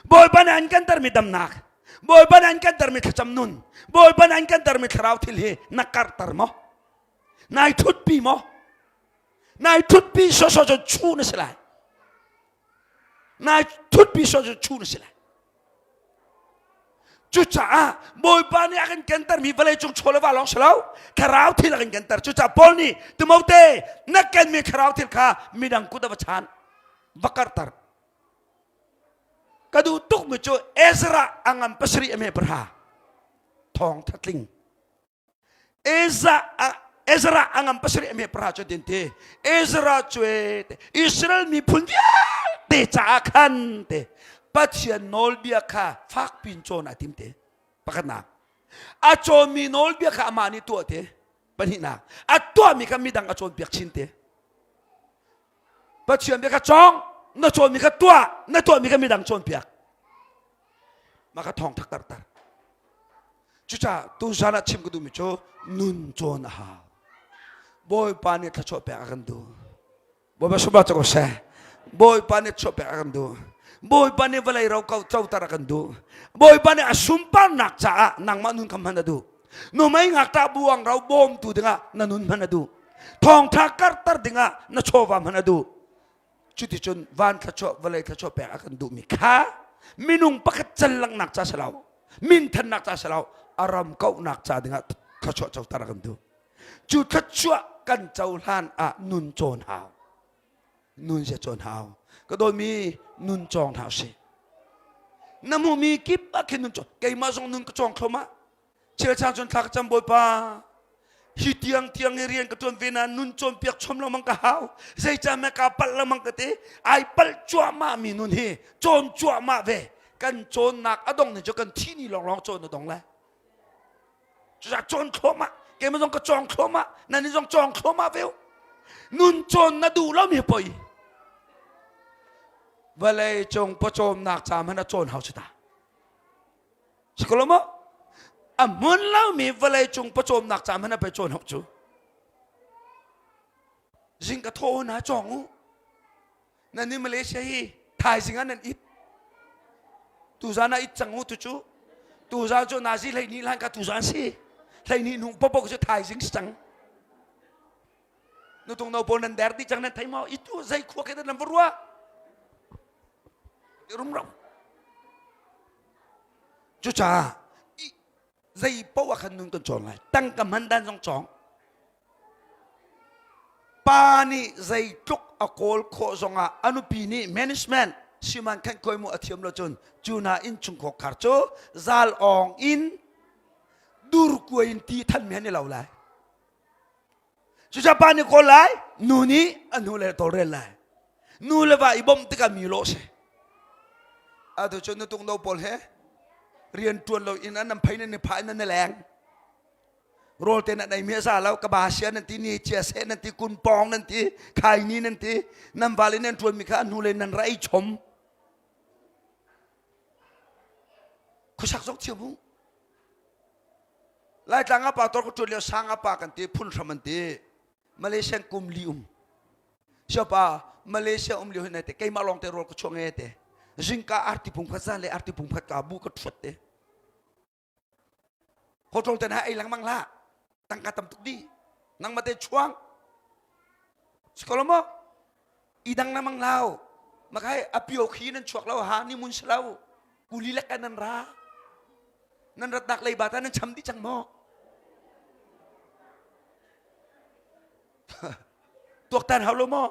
Bawipa nih an kentermi damnak Bawipa nih an kentermi thlacam nun Bawipa nih an kentermi thlarau thil hi na karhter maw nai ṭhutpi maw nai ṭhutpi sawsawh cu chu na si lai nai ṭhutpi sawsawh cu chu na si lai Cucaah Bawipa nih a kan kentermi vawleicung chaw le va lawng si lo, thlarau thil a kan kenter. Cucaah Paul nih Timote, na kenmi thlarau thil kha midang kut ah va chan, va karhter. Ka duh tukmi cu Ezra a ngan pasarih a me pahra thawng thatling Ezra a ngam pasarih a me para cu tin ti Ezra cu Israel miphun vialte caah khan te Pathian nawlbia kha fak pin cawn a tim te pakhatnak a cawnmi nawlbia kha amah nih tuah te pahnihnak a tuahmi kha midang a cawnpiak chin te Pathian bia kha cawng na cawnmi kha tuah na tuahmi kha midang cawnpiak mah kha thawng thak tar Cucaah tuzan ah chim ka duhmi cu nun cawn a hau. Bawipa nih thluachuah pek a kan duh. Bawipa sumah cu ko seh. Bawipa nih thluachuah pek a kan duh. Bawipa nih vawlei ro ko coter a kan duh. Bawipa nih a sunparnak caah nangmah nun kha hman a duh. Numei ngakṭah buang ro bawmtu dingah na nun hman a duh. Thawngṭha karhter dingah na chawva hman a duh. Cuticun van thluachuah vawlei thluachuah pek a kan duhmi kha minung pakhat cal langhnak ca si lo minthannak ca si lo a ram kauhnak ca dingah thluachuah coter a kan duh. Cu thluachuah kan cohlan ah nun cawn hau. Nun zia cawn hau. Ka dawtmi nun cawng hna usih. Na hmuhmi kip ah khin nun cawng. Keimah zong nun ka cawng thluahmah. Chilchang cun thla ka cam Bawipa hi tiang tiang i rian ka tuan ve na nun cawnpiak chom lengmang ka hau zeicah me ka palh lengmang ka ti ai palh cuahmah mi nun hi cawn cuahmah ve kan cawnnak a dong ni cu kan thi ni lawnglawng cawn a dong lai cucaah cawn thluahmah keimah zong ka cawng thluahmah nan zong cawng thluahmah ve nun cawn na duh lo mi poi vawlei cung pawcawmnak ca hmanh a cawn hau si ta Si ko lo maw? A hmun lomi vawlei cung pawcawmnak ca hmanh a pei cawn hok cu. Zing ka thaw hna cawng u. Nan ni Malaysia hi thaizing ah nan it. Tuzan ah it cang u tu cu. Tuzan cu nazi 12 hlan ka tuzan si. 12 hnu popok cu thaizing si cang. Nutung no pawl nan der dih cang nan thei maw? Itu zei khua ke nan va ruah? Rumro. Cucaah zei paoh ah khan nun kan cawn lai. Tangka hman dan zong cawng. Pa nih zeitluk a kawl khawh zongah a nupi nih management siman khan koi mu a thiam lo cun cu na innchungkhar khar cu zal awng in dur kuai in ti than mi han i lo lai. Cucaah pa nih kawl lai, nu nih a hnu le tawlrel lai. Nu le va i bawmh tikah mi lawh si. Atu cu nutung no pawl he rian ṭuan lo in an phei nan i phah in nan i leng. Rawl te nan ei mi a za lo, ka ba sia nan ti, ni chia seh nan ti, kun pawng nan ti, khai ni nan ti, nan val in nan ṭuan mi kha a hnu le nan ra ei chom. Khuasak zong thiam u. Laitlang ah pa tor ka ṭuan lio sang ah pa kan ti phun hram an ti Malaysian kum li um siapa Malaysia um lio hin te keimah lawng te rawl ka chuah nge te zingka arti pung khat zan le arti pung khat ka bu ka ṭhuat te hotel te na ei lengmang la tangka tam tuk di nangmah te chuang sikolo mo i dang lengmang lau makai apio khi nan chuak lo ha ni mun si lo kuli lek nan ra nan ratnak leiba ta nan cham dih cang maw tuaktan hau lo maw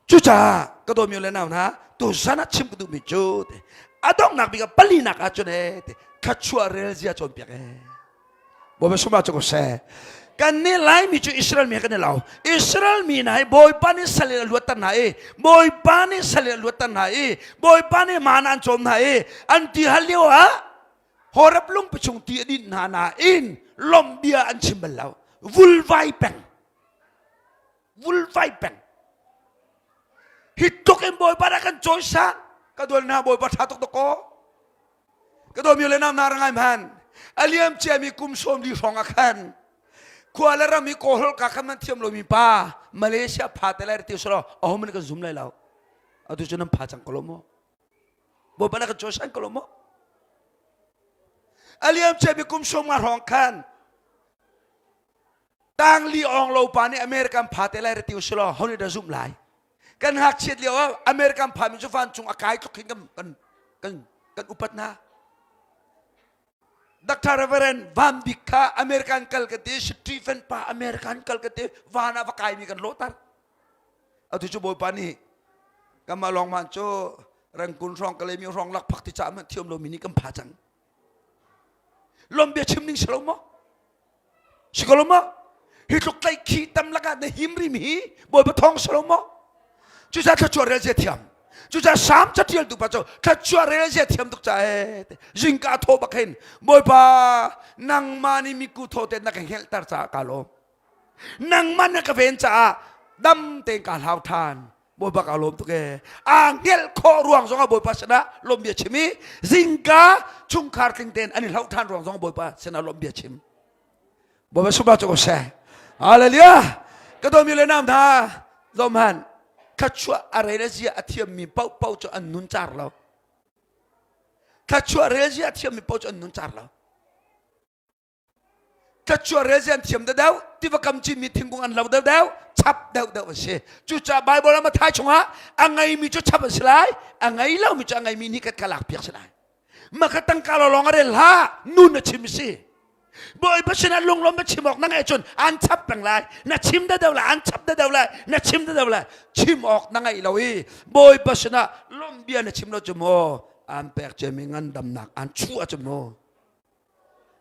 cucaah ka dawmi le nau hna tu zan ah chim ka duhmi cu te a donghnak bik ah palinak ah cun he te. Thluachuah rel zia cawnpiak ee. Bawipa sumah cu ko seh. Kan nih Laimi cu Israel mi kan i lo. Israel mi hna hi Bawipa nih sal in a luatter hna i Bawipa nih sal in a luatter hna i Bawipa nih mana an cawm hna i an ti hal lio ah Horeb lungpi chung ti a dinh hna nain lawmh bia an chim bal lo. Vulvai peng. Vulvai peng. Hi tluk in Bawipa dah kan cawisan. Ka dual hna Bawipa ṭha tuk dakaw. Ka dawmi le nam na ra ngai hman. A liam ciami kum 40 hrawng ah khan khua le ram i kawlholh ka khan man thiam lomi pa Malaysia pha te lai ti selo ahom in kan zum lai lo. Atu cu nan pha cang ko lo maw? Bawipa na kan cawisan ko lo maw? A liam ciami kum 50 hrawng khan tangli ong lo pa nih American pha te lai ti selo ho nih dah zumh lai? Kan ngakchiat lio ah American phami cu vancung a kai tluk hin kan kan kan kan upat hna. Dr. Reverend Van Bik kha American kal ka ti, Stephen pa American kal ka ti, van ah va kaimi kan lawhter. Atu cu Bawipa nih kanmah lawng man cu Rangkun hrawng Kalaymyo hrawng lakphak ti ca hmanh thiam lomi nih kan pha cang. Lom bia chim ning si lo maw? Si ko lo maw? Hi tluk tlaih khi tam lakah na him rim hi Bawipa thawng si lo maw? Cucaah thluachuah rel zia thiam. Cucaah Salm catialtu pa cu thluachuah rel zia thiam tuk ca ee. Zingka thaw bak hin Bawipa nangmah nih miku thaw te na ka hngelhter caah kaa lawm. Nangmah na ka ven caah dam tein kaa hlau ṭhan. Bawipa kaa lawm tuk ee. Aa hngelh khawh ruang zongah Bawipa sinah lawm bia chim i zingka chungkhar tling tein an i hloh ṭhan ruang zongah Bawipa sinah lawm bia chim. Bawipa sumah cu ko seh. Hallelujah. Ka dawmi le nam hna zomhan thluachuah a rel zia a thiammi paohpaoh cu an nun car lo. Thluachuah rel zia a thiammi paoh cu an nun car lo. Thluachuah rel zia an thiam deuhdeuh, tiva kam cinmi thingkung an lo deuhdeuh, chap deuhdeuh an si. Cucaah Baibal ah Matthai chungah a ngeimi cu chap an si lai, a ngei lomi cu a ngeimi nih khat kha lakpiak si lai. Mah kha tangka lawng a rel hlah, nun a chim si. Bawipa sinah lunglawm na chim awk na ngeih cun an chap peng lai. Na chim deuhdeuh lai, an chap deuhdeuh lai, na chim deuhdeuh lai. Chim awk na ngeih lo i Bawipa sinah lawmh bia na chim lo cu maw an pek ciami ngandamnak an chuah cu maw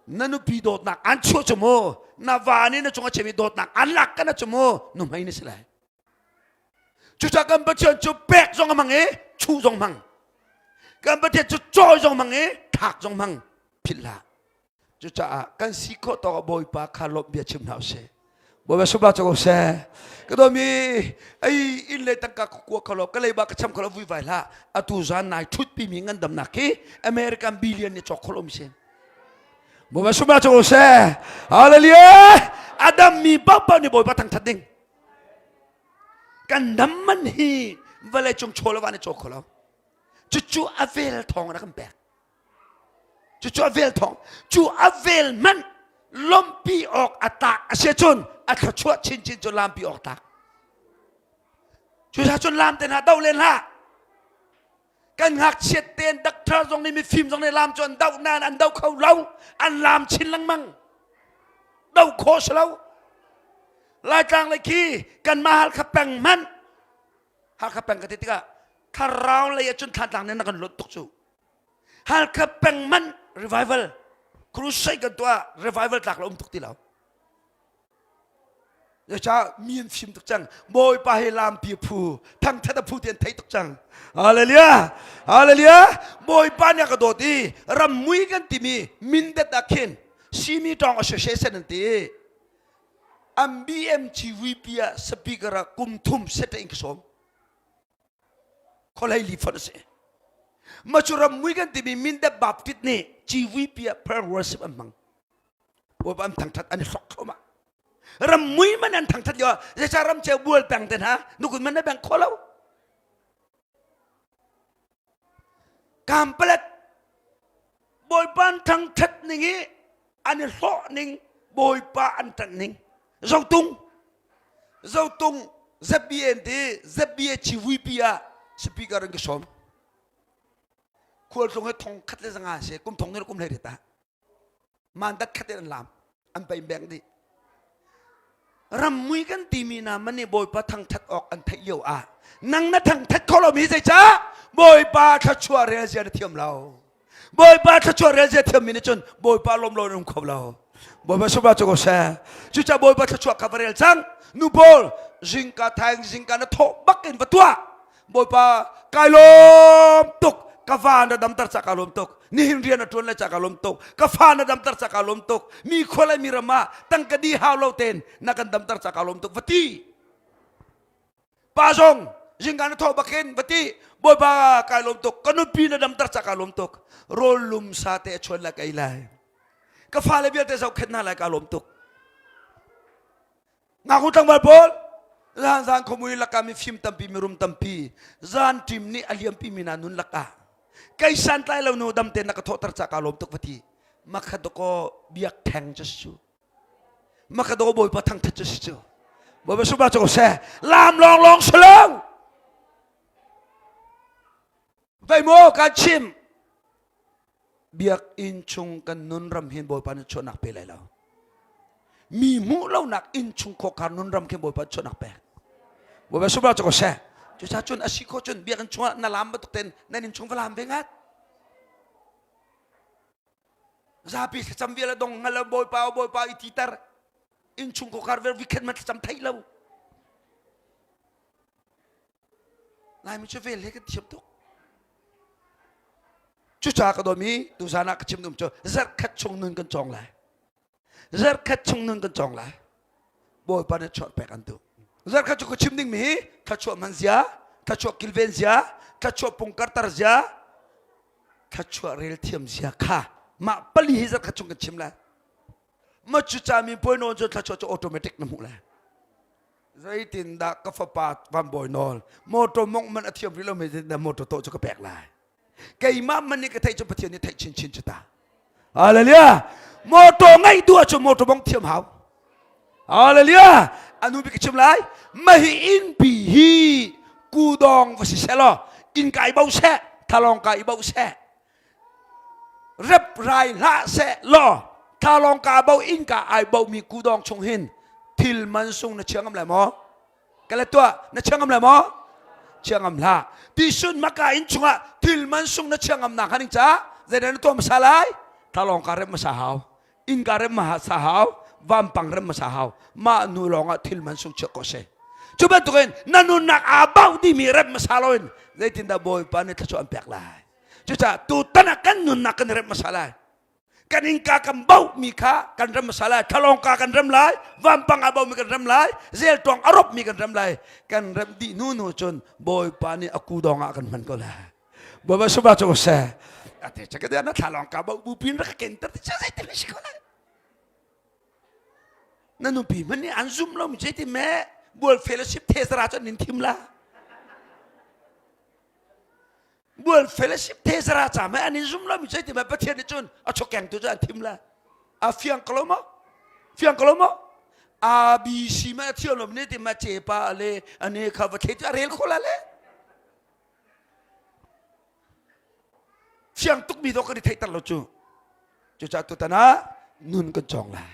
na nupi dawtnak an chuah cu mu na va nih na cung a chim i dawtnak an lak kana cu mu nuhmei na si lai cucaah kan Pathian cu pek zong a hmang i chuh zong hmang kan Pathian cu cawi zong hmang i thlak zong hmang philh hlah cucaah kan si khawh tawk ah Bawipa kha lawmh bia chim hna usih Bawipa subah cu ko seh. Ka dawmi ei inn le tangka ka kua kho lo ka leiba ka cham kho lo vuivai hlah. Atu zan nai thutpi mi ngandamnak hi American billion nih cawk kho lo mi si. Bawipa subah cu ko seh. Hallelujah. Adam mi paohpaoh nih Bawipa thangthat ding. Kan dam man hi vawlei cung chaw le va nih cawk kho lo. Cucu a vel thawng in a kan pek. Cucu a vel thawng. Cu a vel hmanh lawmhpi awk a tlak a si cun a thluachuah chinchin cu lampi awk tlak. Cucaah cun lam te hna doh len hlah. Kan ngakchiat tein doctor zong nih mifim zong nih lam cu an doh nain an doh kho lo. An lam chin lengmang. Doh khawh si lo. Laitlang lei khi kanmah Halkha peng hmanh Halkha peng ka ti tikah thlarau lei ah cun Thlantlang nih na kan luat tuk cu. Halkha peng man revival crusade kan tuah revival tlak lo um tuk ti lo. Zeicah mi an fim tuk cang. Bawipa he lampi phu, thangthat a phu ti an thei tuk cang. Hallelujah. Hallelujah. Bawipa nih a ka dawt i rammui kan timi mindet ah khin Simi Tawng Association an ti. An BMGVP ah speaker ah kum thum set in ka sawm. Khualei li fonh a si. Mah cu rammui kan timi Mindat Baptist nih GVP ah prayer worship an hmang. Bawipa an thangthat an i hlok thluahmah. Rammui man an thangthat lio ah zeicah ramceu bual peng te hna nukun man na beng kho lo. Kampalet Bawipa an thangthat ning i an i hlawh ning Bawipa an ṭanh ning Zotung Zotung ZBN ti ZBA CVP ah speaker in ka sawm khualtlung he thong khat le zanga si kum thong ni kum hlei ta mandat khat in an lam an pei beng dih rammui kan timi na man nih bawipa thangthat awk an theih lio ah nang na thangthat kho lomi zeicah bawipa thluachuah rel zia na thiam lo. Bawipa thluachuah rel zia thiammi nih cun Bawipa lawm lo in um kho lo. Bawipa sungpa cu ko seh. Cucaah Bawipa thluachuah kha va rel cang. Nu pawl zingka thaing zingka na thawh bak in va tuah. Bawipa kai lawm tuk. Ka va na damter ca ka lawm tuk. Nihin rian a ṭuan le ca ka lawm tuk. Ka fa na damter ca ka lawm tuk. Mi khua le mi ram ah tangka di hau lo tein na kan damter ca ka lawm tuk. Va ti. Pa zong zingka na thawh bakin va ti Bawipa kai lawm tuk ka nupi na damter ca ka lawm tuk rawl lum sa te a chuan lai ka ei lai ka fale vialte zohkhenh hna lai ka lawm tuk ngaknu tlangval pawl zan zan khomui lakah mifim tampi mirum tampi zan ṭim nih a liampi mi hna nun lakah kei santlai lo nu dam tein na ka thawhter ca ka lawm tuk va ti makhat dakaw biak theng cu su Makado Bawipa thangthat cu si cu. Bawipa suba cu seh. Lam long long salo. Vai mo kan chim. Biakinn chung kan nun ram hin Bawipa nih chuahnak pe lai lo. Mi hmuh lonak inn chung khawkhar nun ram khin Bawipa chuahnak pek. Bawipa suba cu seh. Cucaah cun a si kho cun biakinn chungah na lam bantuk ten nan inn chung va lam ve ngat. Zapi thlacam vial a dong hngal lo Bawipa Bawipa i titer innchung kawkar vial vikhet man thlacam theih lo Laimi cu vel he kan thiam tuk cucaah ka dawmi tuzan ah ka chim dum cu zarhkhat chung nun kan cawng lai zarhkhat chung nun kan cawng lai Bawipa nih chuah pek an duh zarhkhat cu ka chim dingmi hi thluachuah hman zia thluachuah kilven zia thluachuah pungkarter zia thluachuah rel thiam zia kha mah pali hi zarhkhat chung kan chim lai ma cu ca mi puai nawn cu thluachuah cu automatic na hmuh lai zeitindah ka fapa van bawi nawl motor mongh man a thiam rih lo mi zeitindah motor tawh cu ka pek lai keimah man nih ka theih cu Pathian nih theih chinchin cu ta hallelujah motor ngeih duh ahcun motor mongh thiam hau hallelujah anu bik ka chim lai mahi innpi hi kudawng va si selaw inn kai bo seh thalong kai bo seh rep rai hlah seh law thalong ka bo inn ka ai bo mi kudawng chung hin thil man sung na chia ngam lai maw ka le tuah na chia ngam lai maw chia ngam hlah tisun maka inn chungah thil man sung na chia ngam nak haning ca zeidah na tuah hmasa lai thalong ka rep hmasa hau innka rem ma sa hau vampang rem ma sa hau mah nu lawng ah thil man sung chiah ko se cu bantukin na nunnak aa bauh dimi rem hmasa loin zeitindah bawipa nih thluachuah an pek lai cucaah tutan ah kan nunnak kan rem hmasa lai kan innka kan bauh mi kha kan rem hmasa lai thalawngka kan rem lai vampang aa bauh mi kan rem lai zeltuang a rop mi kan rem lai kan rem dih hnu hnu cun bawipa nih a kudawng ah kan hman ko lai Bawipa suba cu seh. Ate chaka dia na thlalong ka bo bu pin rak ken ter ti zei ti si ko lai. Na nupi man nih an zum lo mi zei ti me bual fellowship thesara cu nin thim la. Bual fellowship thesara ca me an in zum lo mi zei ti me Pathian nih cun a chokeng tu cu an thim la. A fiang ko lo mo? Fiang ko lo mo? A B C ma thiam lo ni ti ma che pa le ane kha va the tu a rel kho la le. Fiang tukmi dawh kan i theihter lo cu. Cucaah tutan ah nun kan cawng lai.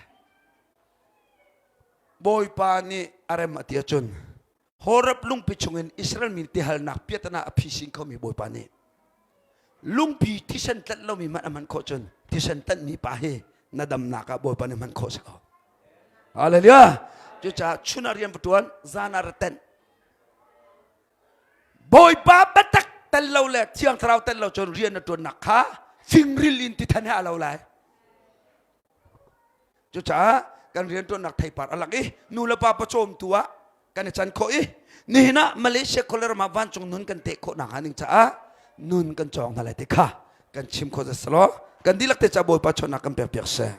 Bawipa nih a rem a ti ahcun Horeb lungpi chungin Israel mi tihalnak piatana a phisin khomi Bawipa nih lungpi thisen tlanh lomi hmanh a hman khawh cun thisen tlanhmi pa hi na damnak ah Bawipa nih hman khawh si ko. Hallelujah. Cucaah chun ah rian va ṭuan, zan ah ra tenh. Bawipa biatak tel lo le Thiang Thlarau tel lo cun rian na ṭuannak kha fingril in tithan he a lo lai. Cucaah kan rianṭuannak theipar a lang i nu le pa pawcawmtu ah kan i can khawh i nihin ah Malaysia khualer ah vancung nun kan teh khawh nakhnga ding caah nun kan cawng hna lai ti kha kan chim khawh selaw kan dihlak te ca Bawipa chawnhnak kan pek piak seh.